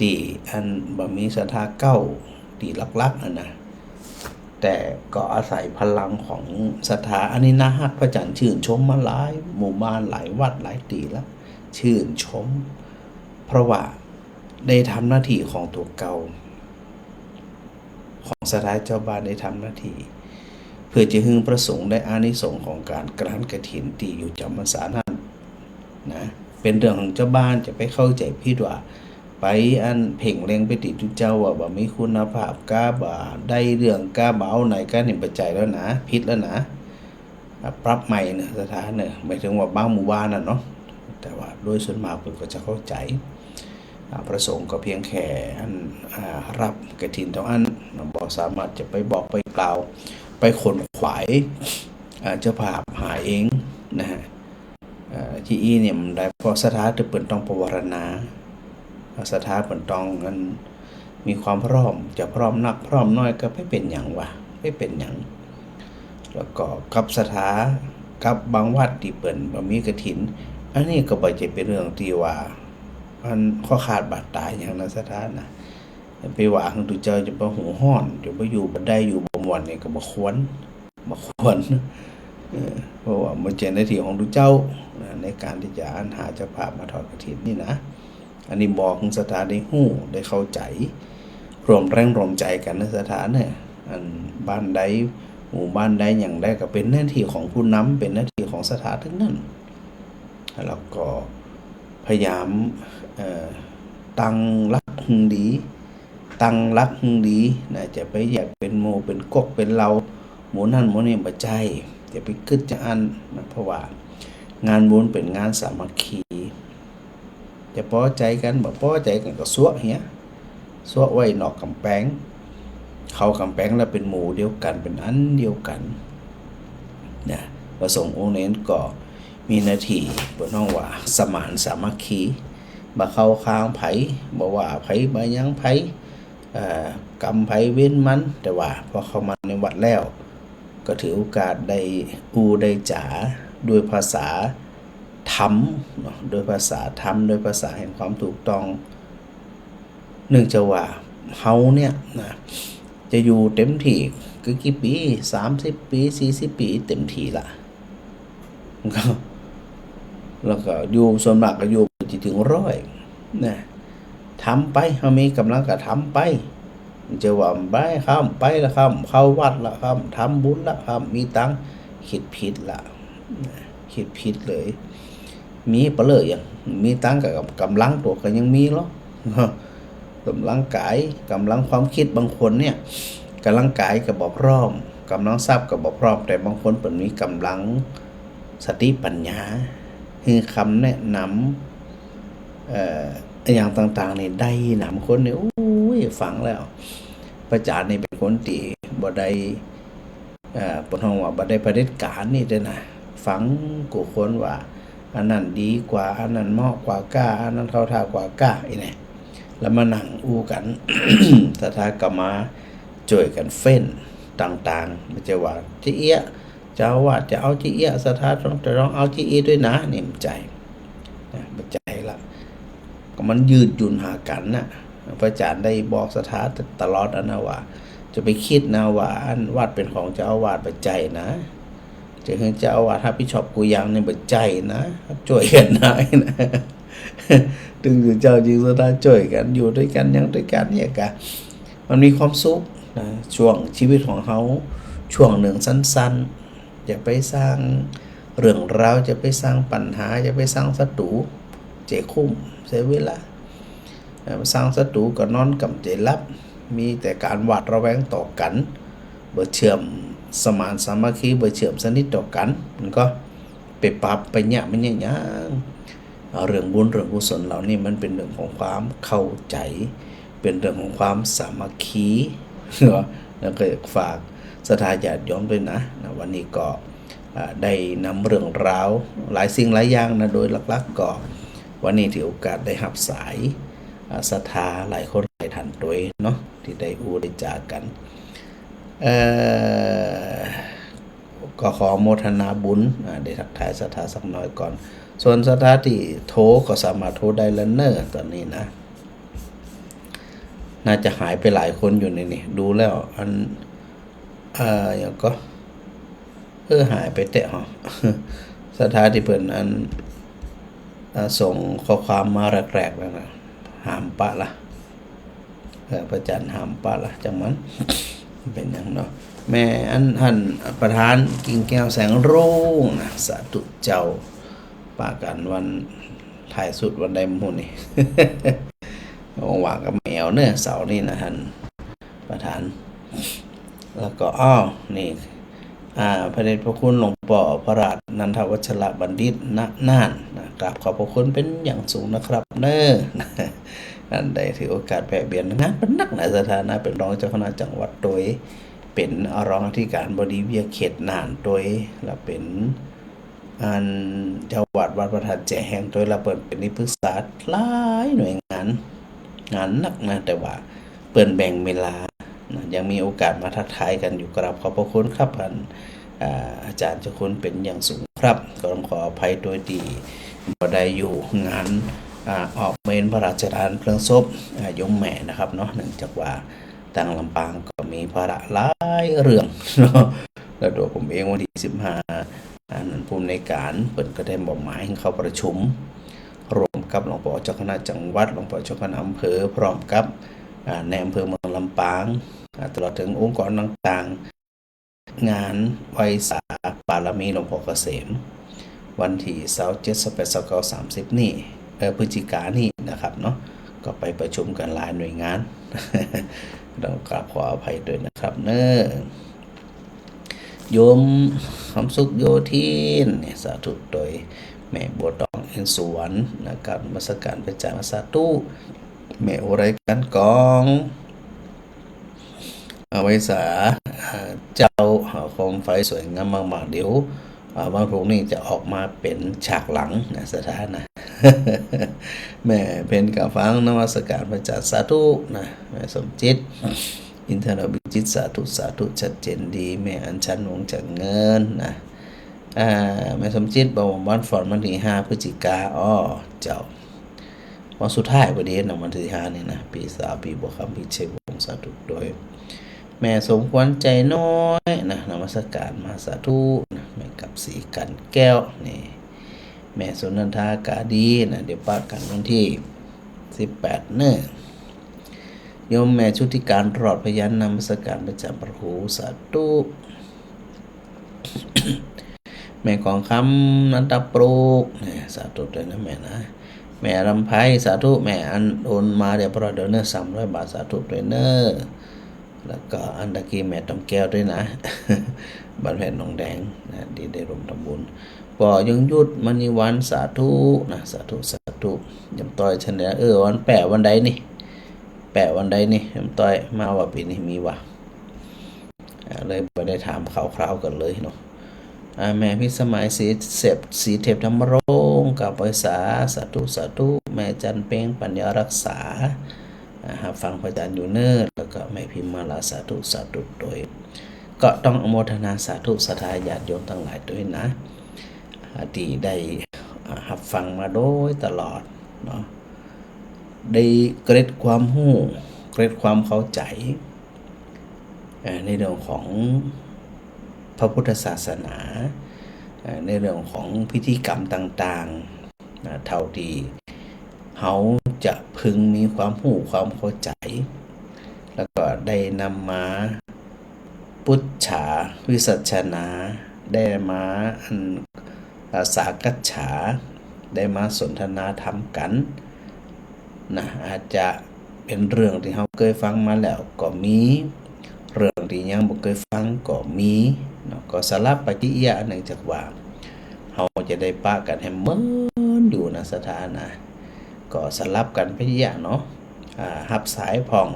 ตี้อันบ่มีศรัทธาเก๊าตี้หลักๆ อะนะ แต่ก็อาศัยพลังของศรัทธา อันนี้น่าฮัก พระอาจารย์ชื่นชมมาหลายหมู่บ้าน หลายวัด หลายตี้ละ ชื่นชม เพราะว่าได้ทำหน้าตี้ของตั๋วเก่า ของศรัทธาจาวบ้านได้ทำหน้าตี้ เปื้อจะหื้อพระสงฆ์ได้อานิสงส์ของก๋านกรานกฐินตี้อยู่จ๋ำพรรษานั้นนะ เป๋นเรื่องของจาวบ้านจะไปเข้าใจ๋ผิดว่า ไปอันเพ่งเล็งไปตี้ตุ๊เจ้าว่าบ่มีคุณภาพ กาบ่าได้เรื่อง กาบ่าเอาไหน กานี่บ่ใจ้แล้วนะ ผิดแล้วนะ อ่า ปรับใหม่เนาะ ศรัทธาเนาะ หมายถึงว่าบางหมู่บ้านน่ะเนาะ แต่ว่าโดยส่วนมากเปิ้นก็จะเข้าใจ๋ อ่า พระสงฆ์ก็เพียงแค่อัน อ่า ฮับกฐินเต้าอั้น บ่สามารถจะไปบอกไปกล่าว ไปขนขวาย อ่า เจ้าภาพหาเองนะฮะ เอ่อ ตี้อี้เนี่ยมันได้ เพราะศรัทธาตี้เปิ้นต้องปวารณา ศรัทธาเปิ้นต้องอัน มีความพร้อม จะพร้อมนักพร้อมน้อยก็บ่เป๋นหยังวะ บ่เป๋นหยัง แล้วก็กับศรัทธา กับบางวัดตี้เปิ้นบ่มีกฐิน อันนี้ก็บ่ใจ้เป๋นเรื่องตี้ว่า อัน ข้อขาดบาดตายหยังนะ ศรัทธานะ ไปว่าหื้อตุ๊เจ้าจ๋นบ่หูฮ้อน จ๋นบ่อยู่บ่ได้ อยู่บ่ม่วน นี่ก็บ่ควร บ่ควร เออ เพราะว่าบ่ใจ้หน้าตี้ของตุ๊เจ้านะ ในก๋านตี้จะอันหาเจ้าภาพมาทอดกฐินนี่นะ อันนี้บอกหื้อศรัทธาได้ฮู้ ได้เข้าใจ๋ ร่วมแรงร่วมใจ๋กั๋นนะศรัทธาเนาะ อันบ้านใด หมู่บ้านใด หยังใด ก็เป๋นหน้าตี้ของผู้นำ เป๋นหน้าตี้ของศรัทธาตึงนั้น แล้วก็พยายาม เอ่อ ตั้งหลักหื้อดี ตั้งหลักหื้อดีนะ จะไปแยกเป๋นหมู่ เป๋นก๊ก เป๋นเหล่า หมู่นั้นหมู่นี้บ่ใจ้ จะไปกึ๊ดจะอั้นนะ เพราะว่างานบุญเป๋นงานสามัคคี จะปอใจ๋กั๋น บ่ปอใจ๋กั๋นก็ซวกเหีย ซวกไว้นอกก๋ำแปง เข้าก๋ำแปงแล้วเป๋นหมู่เดียวกั๋น เป๋นอันเดียวกั๋นนะ พระสงฆ์องค์นี้ก็มีหน้าตี้ เปิ้นฮ้องว่าสมานสามัคคี บ่เข้าข้างใผ บ่ว่าใผ บ่หยังใผ เอ่อ กรรมใผเวรมัน แต่ว่าพอเข้ามาในวัดแล้ว ก็ถือโอกาสได้อู้ได้จ๋าด้วยภาษาธรรมเนาะ ด้วยภาษาธรรม ด้วยภาษาแห่งความถูกต้อง เนื่องจากว่าเฮาเนี่ยนะ จะอยู่เต็มตี้คือกี่ปี๋ สามสิบปี๋ สี่สิบปี๋ เต็มตี้ละ แล้วก็อยู่ส่วนมากก็อยู่ไปจะเถิงร้อยนะ ทำไป เฮามีก๋ำลังก็ทำไป จะว่าไป ข้าไปละ ข้าเข้าวัดละ ข้าทำบุญละ ข้ามีตังค์ คิดผิดละ คิดผิดเลย มีเปล่าเอ่ย ยังมีตังค์กับก๋ำลังตั๋วก็ยังมีลอ ก๋ำลังก๋าย ก๋ำลังความกึ๊ด บางคนเนี่ย ก๋ำลังก๋ายก็บ่พร้อม ก๋ำลังทรัพย์ก็บ่พร้อม แต่บางคนเปิ้นมีก๋ำลังสติปัญญา หื้อคำแนะนำ เอ่อ อย่างต่างๆ นี่ได้นะ บางคนนี่ โอ้ย ฟังแล้ว พระอาจารย์นี่เป๋นคนตี้บ่ได้ เอ่อ เปิ้นฮ้องว่าบ่ได้เผด็จก๋านนี่เต๊อะนะ ฟังกู้คนว่า อันนั้นดีกว่า อันนั้นเหมาะกว่าก้า อันนั้นเข้าท่ากว่าก้า อี้แหนะ แล้วมานั่งอู้กั๋น ศรัทธาก็มาจ้วยกั๋นเฟ้นต่างๆ บ่ใจ้ว่าจะเอี้ยะ เจ้าอาวาสจะเอาจะเอี้ยะ ศรัทธาต้อง จะต้องเอาจะอี้ตวยนะ นี่บ่ใจ้ นะ บ่ใจ้ละ ก็มันยืดหยุ่นหากั๋นน่ะ พระอาจารย์ได้บอกศรัทธาตลอดอันนะว่า จะไปกึ๊ดนะว่าอันวัดเป๋นของเจ้าอาวาส บ่ใจ้นะ จะหื้อเจ้าอาวาสฮับผิดชอบกู้อย่างนี่บ่ใจ้นะ จ้วยกั๋นนะ นะ ตึงจื้อเจ้าจริงศรัทธาจ้วยกั๋น อยู่ตวยกั๋น หยังตวยกั๋นเนี่ยก็ มันมีความสุขนะ ช่วงชีวิตของเฮาช่วงนึ่งสั้นๆ อย่าไปสร้างเรื่องราว อย่าไปสร้างปัญหา อย่าไปสร้างศัตรู๋ จะคุ้มเสียเวลา เอ่อ สร้างศัตรู๋ก็นอนก่ำจะหลับ มีแต่ก๋านหวาดระแวงต่อกั๋น บ่เชื่อมสมานสามัคคี บ่เชื่อมสนิทต่อกั๋น มันก็ไปปรับไปเยียะมันเยียะหยัง เอ่อ เรื่องบุญเรื่องกุศลเหล่านี้มันเป๋นเรื่องของความเข้าใจ๋ เป๋นเรื่องของความสามัคคีเนาะ แล้วก็ฝากศรัทธาญาติโยมตวยนะ นะ วันนี้ก็ อ่า ได้นำเรื่องราวหลายสิ่งหลายอย่างนะ โดยหลักๆ ก็วันนี้ถือโอกาสได้ฮับสาย อ่า ศรัทธาหลายคนหลายท่านตวยเนาะ ตี้ได้อู้ได้จ๋ากั๋น เอ่อ ก็ขอโมทนาบุญ อ่า ได้ทักทายศรัทธาสักหน่อยก่อน ส่วนศรัทธาตี้โทรก็สามารถโทรได้แล้วเน่อ ต๋อนนี้นะ น่าจะหายไปหลายคนอยู่นี่ นี่ ดูแล้ว อัน เอ่อ หยังก่อ เออ หายไปแต๊เหรอ ศรัทธาตี้เปิ้นอัน อ่า ส่งข้อความมาแรกๆ นั่นน่ะ หามปะละ เออ พระอาจารย์หามปะละ จังมัน เป๋นหยังเนาะ แม่อัน ท่านประธานกิ่งแก้วแสงรุ่งนะ สาธุเจ้า ปะกั๋นวันท้ายสุดวันใดบ่ฮู้นี่ ว่างๆ ก็มาแอ่วเน่อ เสาร์นี่นะ ท่านประธาน แล้วก็ อ้าว นี่ อ่า พระเดชพระคุณหลวงป้อพระราชนันทวัชรบัณฑิต ณ น่านนะ กราบขอบพระคุณเป๋นอย่างสูงนะครับเน่อ ท่านได้ถือโอกาสแวะเวียน งานเปิ้นนักนะ ศรัทธานะ เป๋นรองเจ้าคณะจังหวัดตวย เป๋นรองอธิการบดีวิทยาเขตน่านตวย แล้วเป๋น อันเจ้าอาวาสวัดพระธาตุแจแฮงตวย แล้วเปิ้นเป๋นที่ปรึกษาหลายหน่วยงาน งานนักนะ แต่ว่าเปิ้นแบ่งเวลานะ ยังมีโอกาสมาทักทายกั๋นอยู่ กราบขอบพระคุณครับ ท่าน อ่า อาจารย์เจ้าคุณเป๋นอย่างสูงครับ ก็ต้องขออภัยตวยตี้บ่ได้อยู่งาน อ่า ออกเมรุพระราชทานเพลิงศพ อ่า โยมแม่นะครับเนาะ เนื่องจากว่า ตางลำปางก็มีภาระหลายเรื่องเนาะ แล้วตั๋วผมเองวันตี้สิบห้า อันนั้นผู้อำนวยการเปิ้นก็ได้มอบหมายหื้อเข้าประชุม ร่วมกับหลวงป้อเจ้าคณะจังหวัด หลวงป้อเจ้าคณะอำเภอ พร้อมกับ อ่า นายอำเภอเมืองลำปาง อ่า ตลอดเถิงองค์กรต่างๆ งานไหว้สาปารมีหลวงป้อเกษม วันตี้ซาวเจ็ด ซาวแปด ซาวเก้า สามสิบ นี่ เอ่อ พฤศจิกานี่นะครับเนาะ ก็ไปประชุมกั๋นหลายหน่วยงาน ต้องกราบขออภัยตวยนะครับเน่อ โยมคำสุขโยธินเนี่ย สาธุตวย แม่บัวตอง อินทร์สุวรรณนะครับ นมัสการพระอาจารย์ สาธุ แม่อุไร กันกอง เอาไว้สา อ่า เจ้า อ่า โคมไฟสวยงามมากๆ เดี๋ยว อ่า วันพรุ่งนี้จะออกมาเป๋นฉากหลังนะ ศรัทธานะ แม่เพ็ญกาฟัง นมัสการพระอาจารย์ สาธุนะ แม่สมจิต อินทรวิจิตร สาธุ สาธุ ชัดเจนดี แม่อัญชัน วงศ์จักรเงินนะ อ่า แม่สมจิต บ่าวบ้านฝอน วันตี้ห้า พฤศจิกา อ้อ เจ้า วันสุดท้ายพอดีนะ วันตี้ห้านี่นะ ปี้สาว ปี้บัวคำ ปี้ชัยวงศ์ สาธุตวย แม่สมควร ใจน้อยนะ นมัสการมา สาธุนะ แม่กับศรี กันแก้ว นี่ แม่สุนันทา กาดีนะ เดี๋ยวปะกั๋นวันตี้สิบแปด เน่อ โยมแม่ชุติการ รอดพยัญชนะ นมัสการพระอาจารย์พระครู สาธุ แม่กองคำ นันทปลุก เนี่ย สาธุตวยนะแม่นะ แม่ลำไพ สาธุ แม่อันโอนมาเรียบร้อยแล้วเน่อ สามร้อยบาท สาธุตวยเน่อ แล้วก็อันตะกี้แม่ตองแก้วตวยนะ บ้านแพนหนองแดงนะ ตี้ได้ร่วมทำบุญ ป้อยงยุทธ มณีวรรณ สาธุนะ สาธุ สาธุ ยมต้อย แชนแนล เออ วันแป๋ววันใดนี่ แป๋ววันใดนี่ ยมต้อย มาว่าปี๋นี้มีวะ อ่า เลยบ่ได้ถามข่าวคราวกั๋นเลยเนาะ อ่า แม่พิสมัย ศรีเทพ ศรีเทพธรรมรงค์ กราบไหว้สา สาธุ สาธุ แม่จันเพ็ง ปัญญารักษา อ่า ฮับฟังพระอาจารย์อยู่เน่อ แล้วก็แม่พิมมาลา สาธุ สาธุตวย ก็ต้องอนุโมทนาสาธุศรัทธาญาติโยมตังหลายตวยนะ อ่า ตี้ได้ อ่า ฮับฟังมาโดยตลอดเนาะ ได้เกร็ดความฮู้ เกร็ดความเข้าใจ๋ เอ่อ ในเรื่องของพระพุทธศาสนา เอ่อ ในเรื่องของพิธีกรรมต่างๆ นะ เต้าตี้เฮาจะพึงมีความฮู้ความเข้าใจ๋ แล้วก็ได้นำมาปุจฉาวิสัชนา ได้มาอัน อ่า สักกัจฉา ได้มาสนทนาธรรมกั๋นนะ อาจจะเป๋นเรื่องตี้เฮาเกยฟังมาแล้วก็มี เรื่องตี้ยังบ่เกยฟังก็มีเนาะ ก็สลับไปตี้อี้ เนื่องจากว่าเฮาจะได้ปะกั๋นแหมเมินอยู่นะศรัทธานะ ก็สลับกั๋นไปอี้เนาะ อ่า ฮับสายพ่อง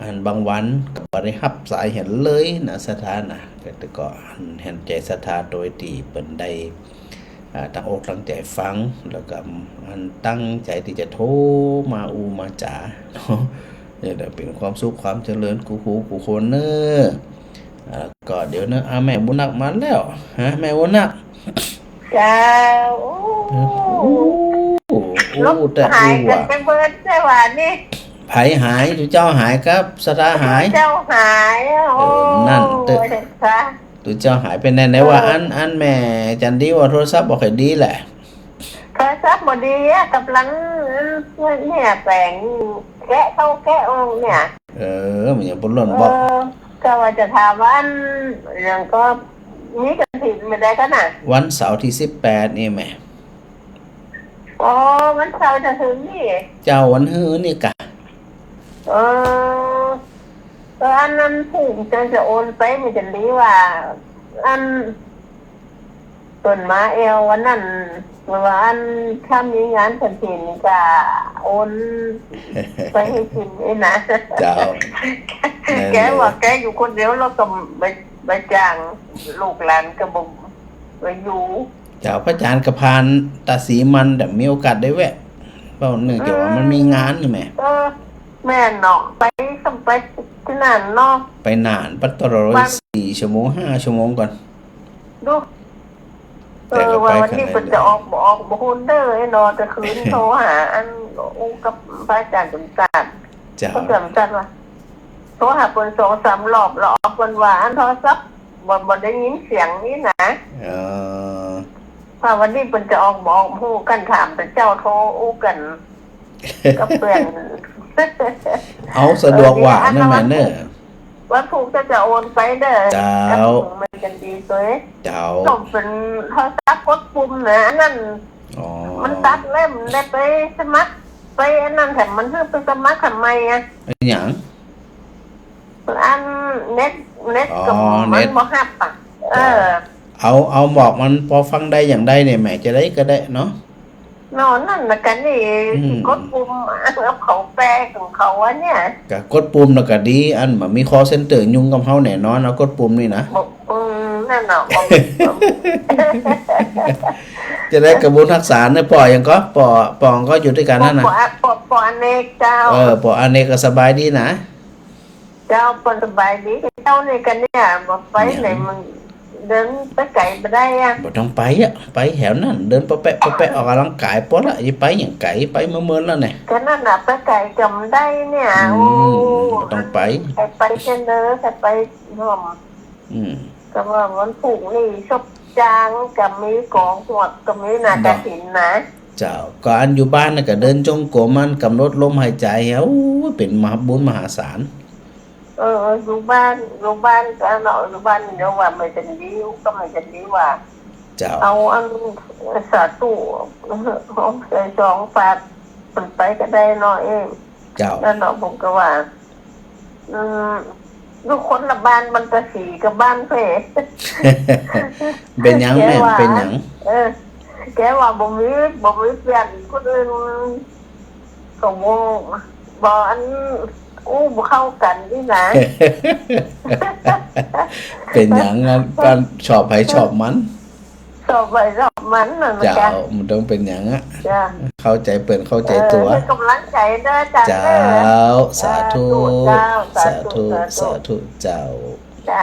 อันบางวันก็บ่ได้ฮับสายหันเลยนะศรัทธานะ แต่ก็หัน หันใจ๋ศรัทธาโดยตี้เปิ้นได้ อ่า ตั้งอกตั้งใจ๋ฟัง แล้วก็อันตั้งใจ๋ตี้จะโทรมาอู้มาจ๋าเนาะ นี่แหละเป๋นความสุขความเจริญกู้ฮู้กู้คนเน่อ อ่า ก็เดี๋ยวเน่อ อ่า แม่บุญนักมาแล้ว ฮะ แม่บุญนัก เจ้า โอ้ โอ้ โอ้ ลบ แต่ หายกั๋น อู้ ไปเบิดใจ้หว่านี่ ใผหาย ตุ๊เจ้าหายกับศรัทธาหาย ตุ๊เจ้าหาย โอ้ เออ นั่นเต๊อะ ตุ๊เจ้าหายเป๋นแนวใดวะ เออ อัน อันแม่จันดีว่าโทรศัพท์บ่ค่อยดีแหละ โทรศัพท์บ่ดีอะ ก่ำลัง เนี่ย แป๋งแกะเข้าแกะออกเนี่ย เออ มันยังบ่ล้นบ่ เออ ก็ว่าจะถามว่าอัน อย่างก็ มีกฐินเมื่อใดกั๋นน่ะ วันเสาร์ตี้สิบแปดนี่แม่ อ๋อ วันเสาร์จะถึงนี่ เจ้า วันฮื้อนี่กะ เออ ก็อันนั้นผูกจะ จะโอนไป มันจะดีว่า อัน เปิ้นมาแอ่ววันนั้น ว่าอันถ้ามีงานกฐินก็โอนไปหื้อกิ๋นนี่นะ เจ้า แกว่าแกอยู่คนเดียวแล้วก็ไป ไปจ้างลูกหลานก็บ่ ไปอยู่ เจ้า พระอาจารย์ก็ผ่านตาสีมัน แต่มีโอกาสได้แวะ เพราะเนื่องจากว่ามันมีงานนี่แม่ เออ แม่นเนาะ ไปก็ไปตี้นั่นเนาะ ไปนานปัดตลอด วัน สี่ชั่วโมง ห้าชั่วโมงก่อน ดู เออ แต่ก็ไป ว่าวันนี้ ขนาด เปิ้นจะออกบ่ออกบ่ฮู้เน่อไอ้เนาะ แต่คืนโทรหาอันอู้กับพระอาจารย์สมศักดิ์ เจ้า พระอาจารย์สมศักดิ์ว่า โทรหาเปิ้นสองสามรอบแล้ว เปิ้นว่าอันโทรศัพท์บ่ บ่ได้ยินเสียงนี่นะ เออ ว่าวันนี้เปิ้นจะออกบ่ออกบ่ฮู้ กั๋นถามแต่เจ้าโทรอู้กั๋น กับเปิ้น เอาสะดวกว่า เออ นี่ นั่นแหละ อันนั้น เน่อ วันพุธก็จะโอนไปเน่อ เจ้า กับถุงมันจะดีตวย เจ้า ต้องเป๋นโทรศัพท์กดปุ่มนะ อันนั้น อ๋อ มันตัดแล้ว มันได้ไปสมัคร ไปอันนั้นแถม มันหื้อไปสมัครทำไมอะ อะหยัง อันเน็ต เน็ต อ๋อ ก็มัน เน็ต บ่ฮับอะ เออ เอา เอาหมอกมันปอฟังได้อย่างใดเนี่ย แหม จะได้ก็ได้เนาะ เนาะ นั่นน่ะกะนี่ อืม กดปุ่ม เอาเขาแปลของเขาอันเนี่ย ก็กดปุ่มแล้วก็ดี อันบ่มี call center ยุ่งกับเฮาแน่นอน เอากดปุ่มนี่นะ บ่ อืม นั่นน่ะ จะได้กระบวนทักษาเนี่ย ป้อหยังก็ ป้อ ป้อหยังก็อยู่ตวยกั๋นนั่นน่ะ ป้อ ป้อ ป้ออเนกเจ้า เออ ป้ออเนกก็สบายดีนะ เจ้า เปิ้นสบายดี เจ้านี่กะเนี่ย บ่ไปไหน มันเดินไปไก๋บ่ได้อะ บ่ต้องไปอะ ไปแถวนั้น เดินปะแปะปะแปะ ออกก๋ำลังก๋ายปอละ จะไปหยังไก๋ ไปเมินๆ แล้วเนี่ย ก็นั่นน่ะ ไปไก๋ก็บ่ได้เนี่ย อืม โอ้ บ่ต้องไป ไป ไปเช่นเด้อ ไปไปร่วม อืม ก็ว่าวันพุธนี่ศพจางก็มี กองหวดก็มีนะ เนาะ กฐินนะ เจ้า ก็อันอยู่บ้านน่ะก็เดินจงกรม อันกำหนดลมหายใจ๋ โอ้ย เป๋นมหาบุญมหาศาล เออ อยู่บ้าน อยู่บ้านก็เนาะ อยู่บ้านเดี๋ยวว่าแม่จันดี ก็แม่จันดีว่า เจ้า เอาอันสาธุ หอมใส่ซองฝากเปิ้นไปก็ได้เนาะเอง เจ้า แล้วเนาะ ผมก็ว่า อืม อยู่คนละบ้าน มันก็สีกับบ้านเพ่ เป๋นหยังแม่ แกว่า เป๋นหยัง เออ แกว่าบ่มี บ่มีเปื้อน คนอื่นก็บ่ บ่อัน อู้บ่เข้ากั๋นนี่นะ เป๋นหยังอะ บ้านชอบใผชอบมัน ชอบใผชอบมันน่ะนะ เจ้า เจ้า มันต้องเป๋นหยังอะ เจ้า เข้าใจ๋เปิ้น เข้าใจ๋ตั๋ว เออ หื้อกำลังใจ๋เด้ออาจ๋ารย์ เจ้า เด้อ สาธุ สาธุ เจ้า สาธุ สาธุ สาธุ สาธุ เจ้า เจ้า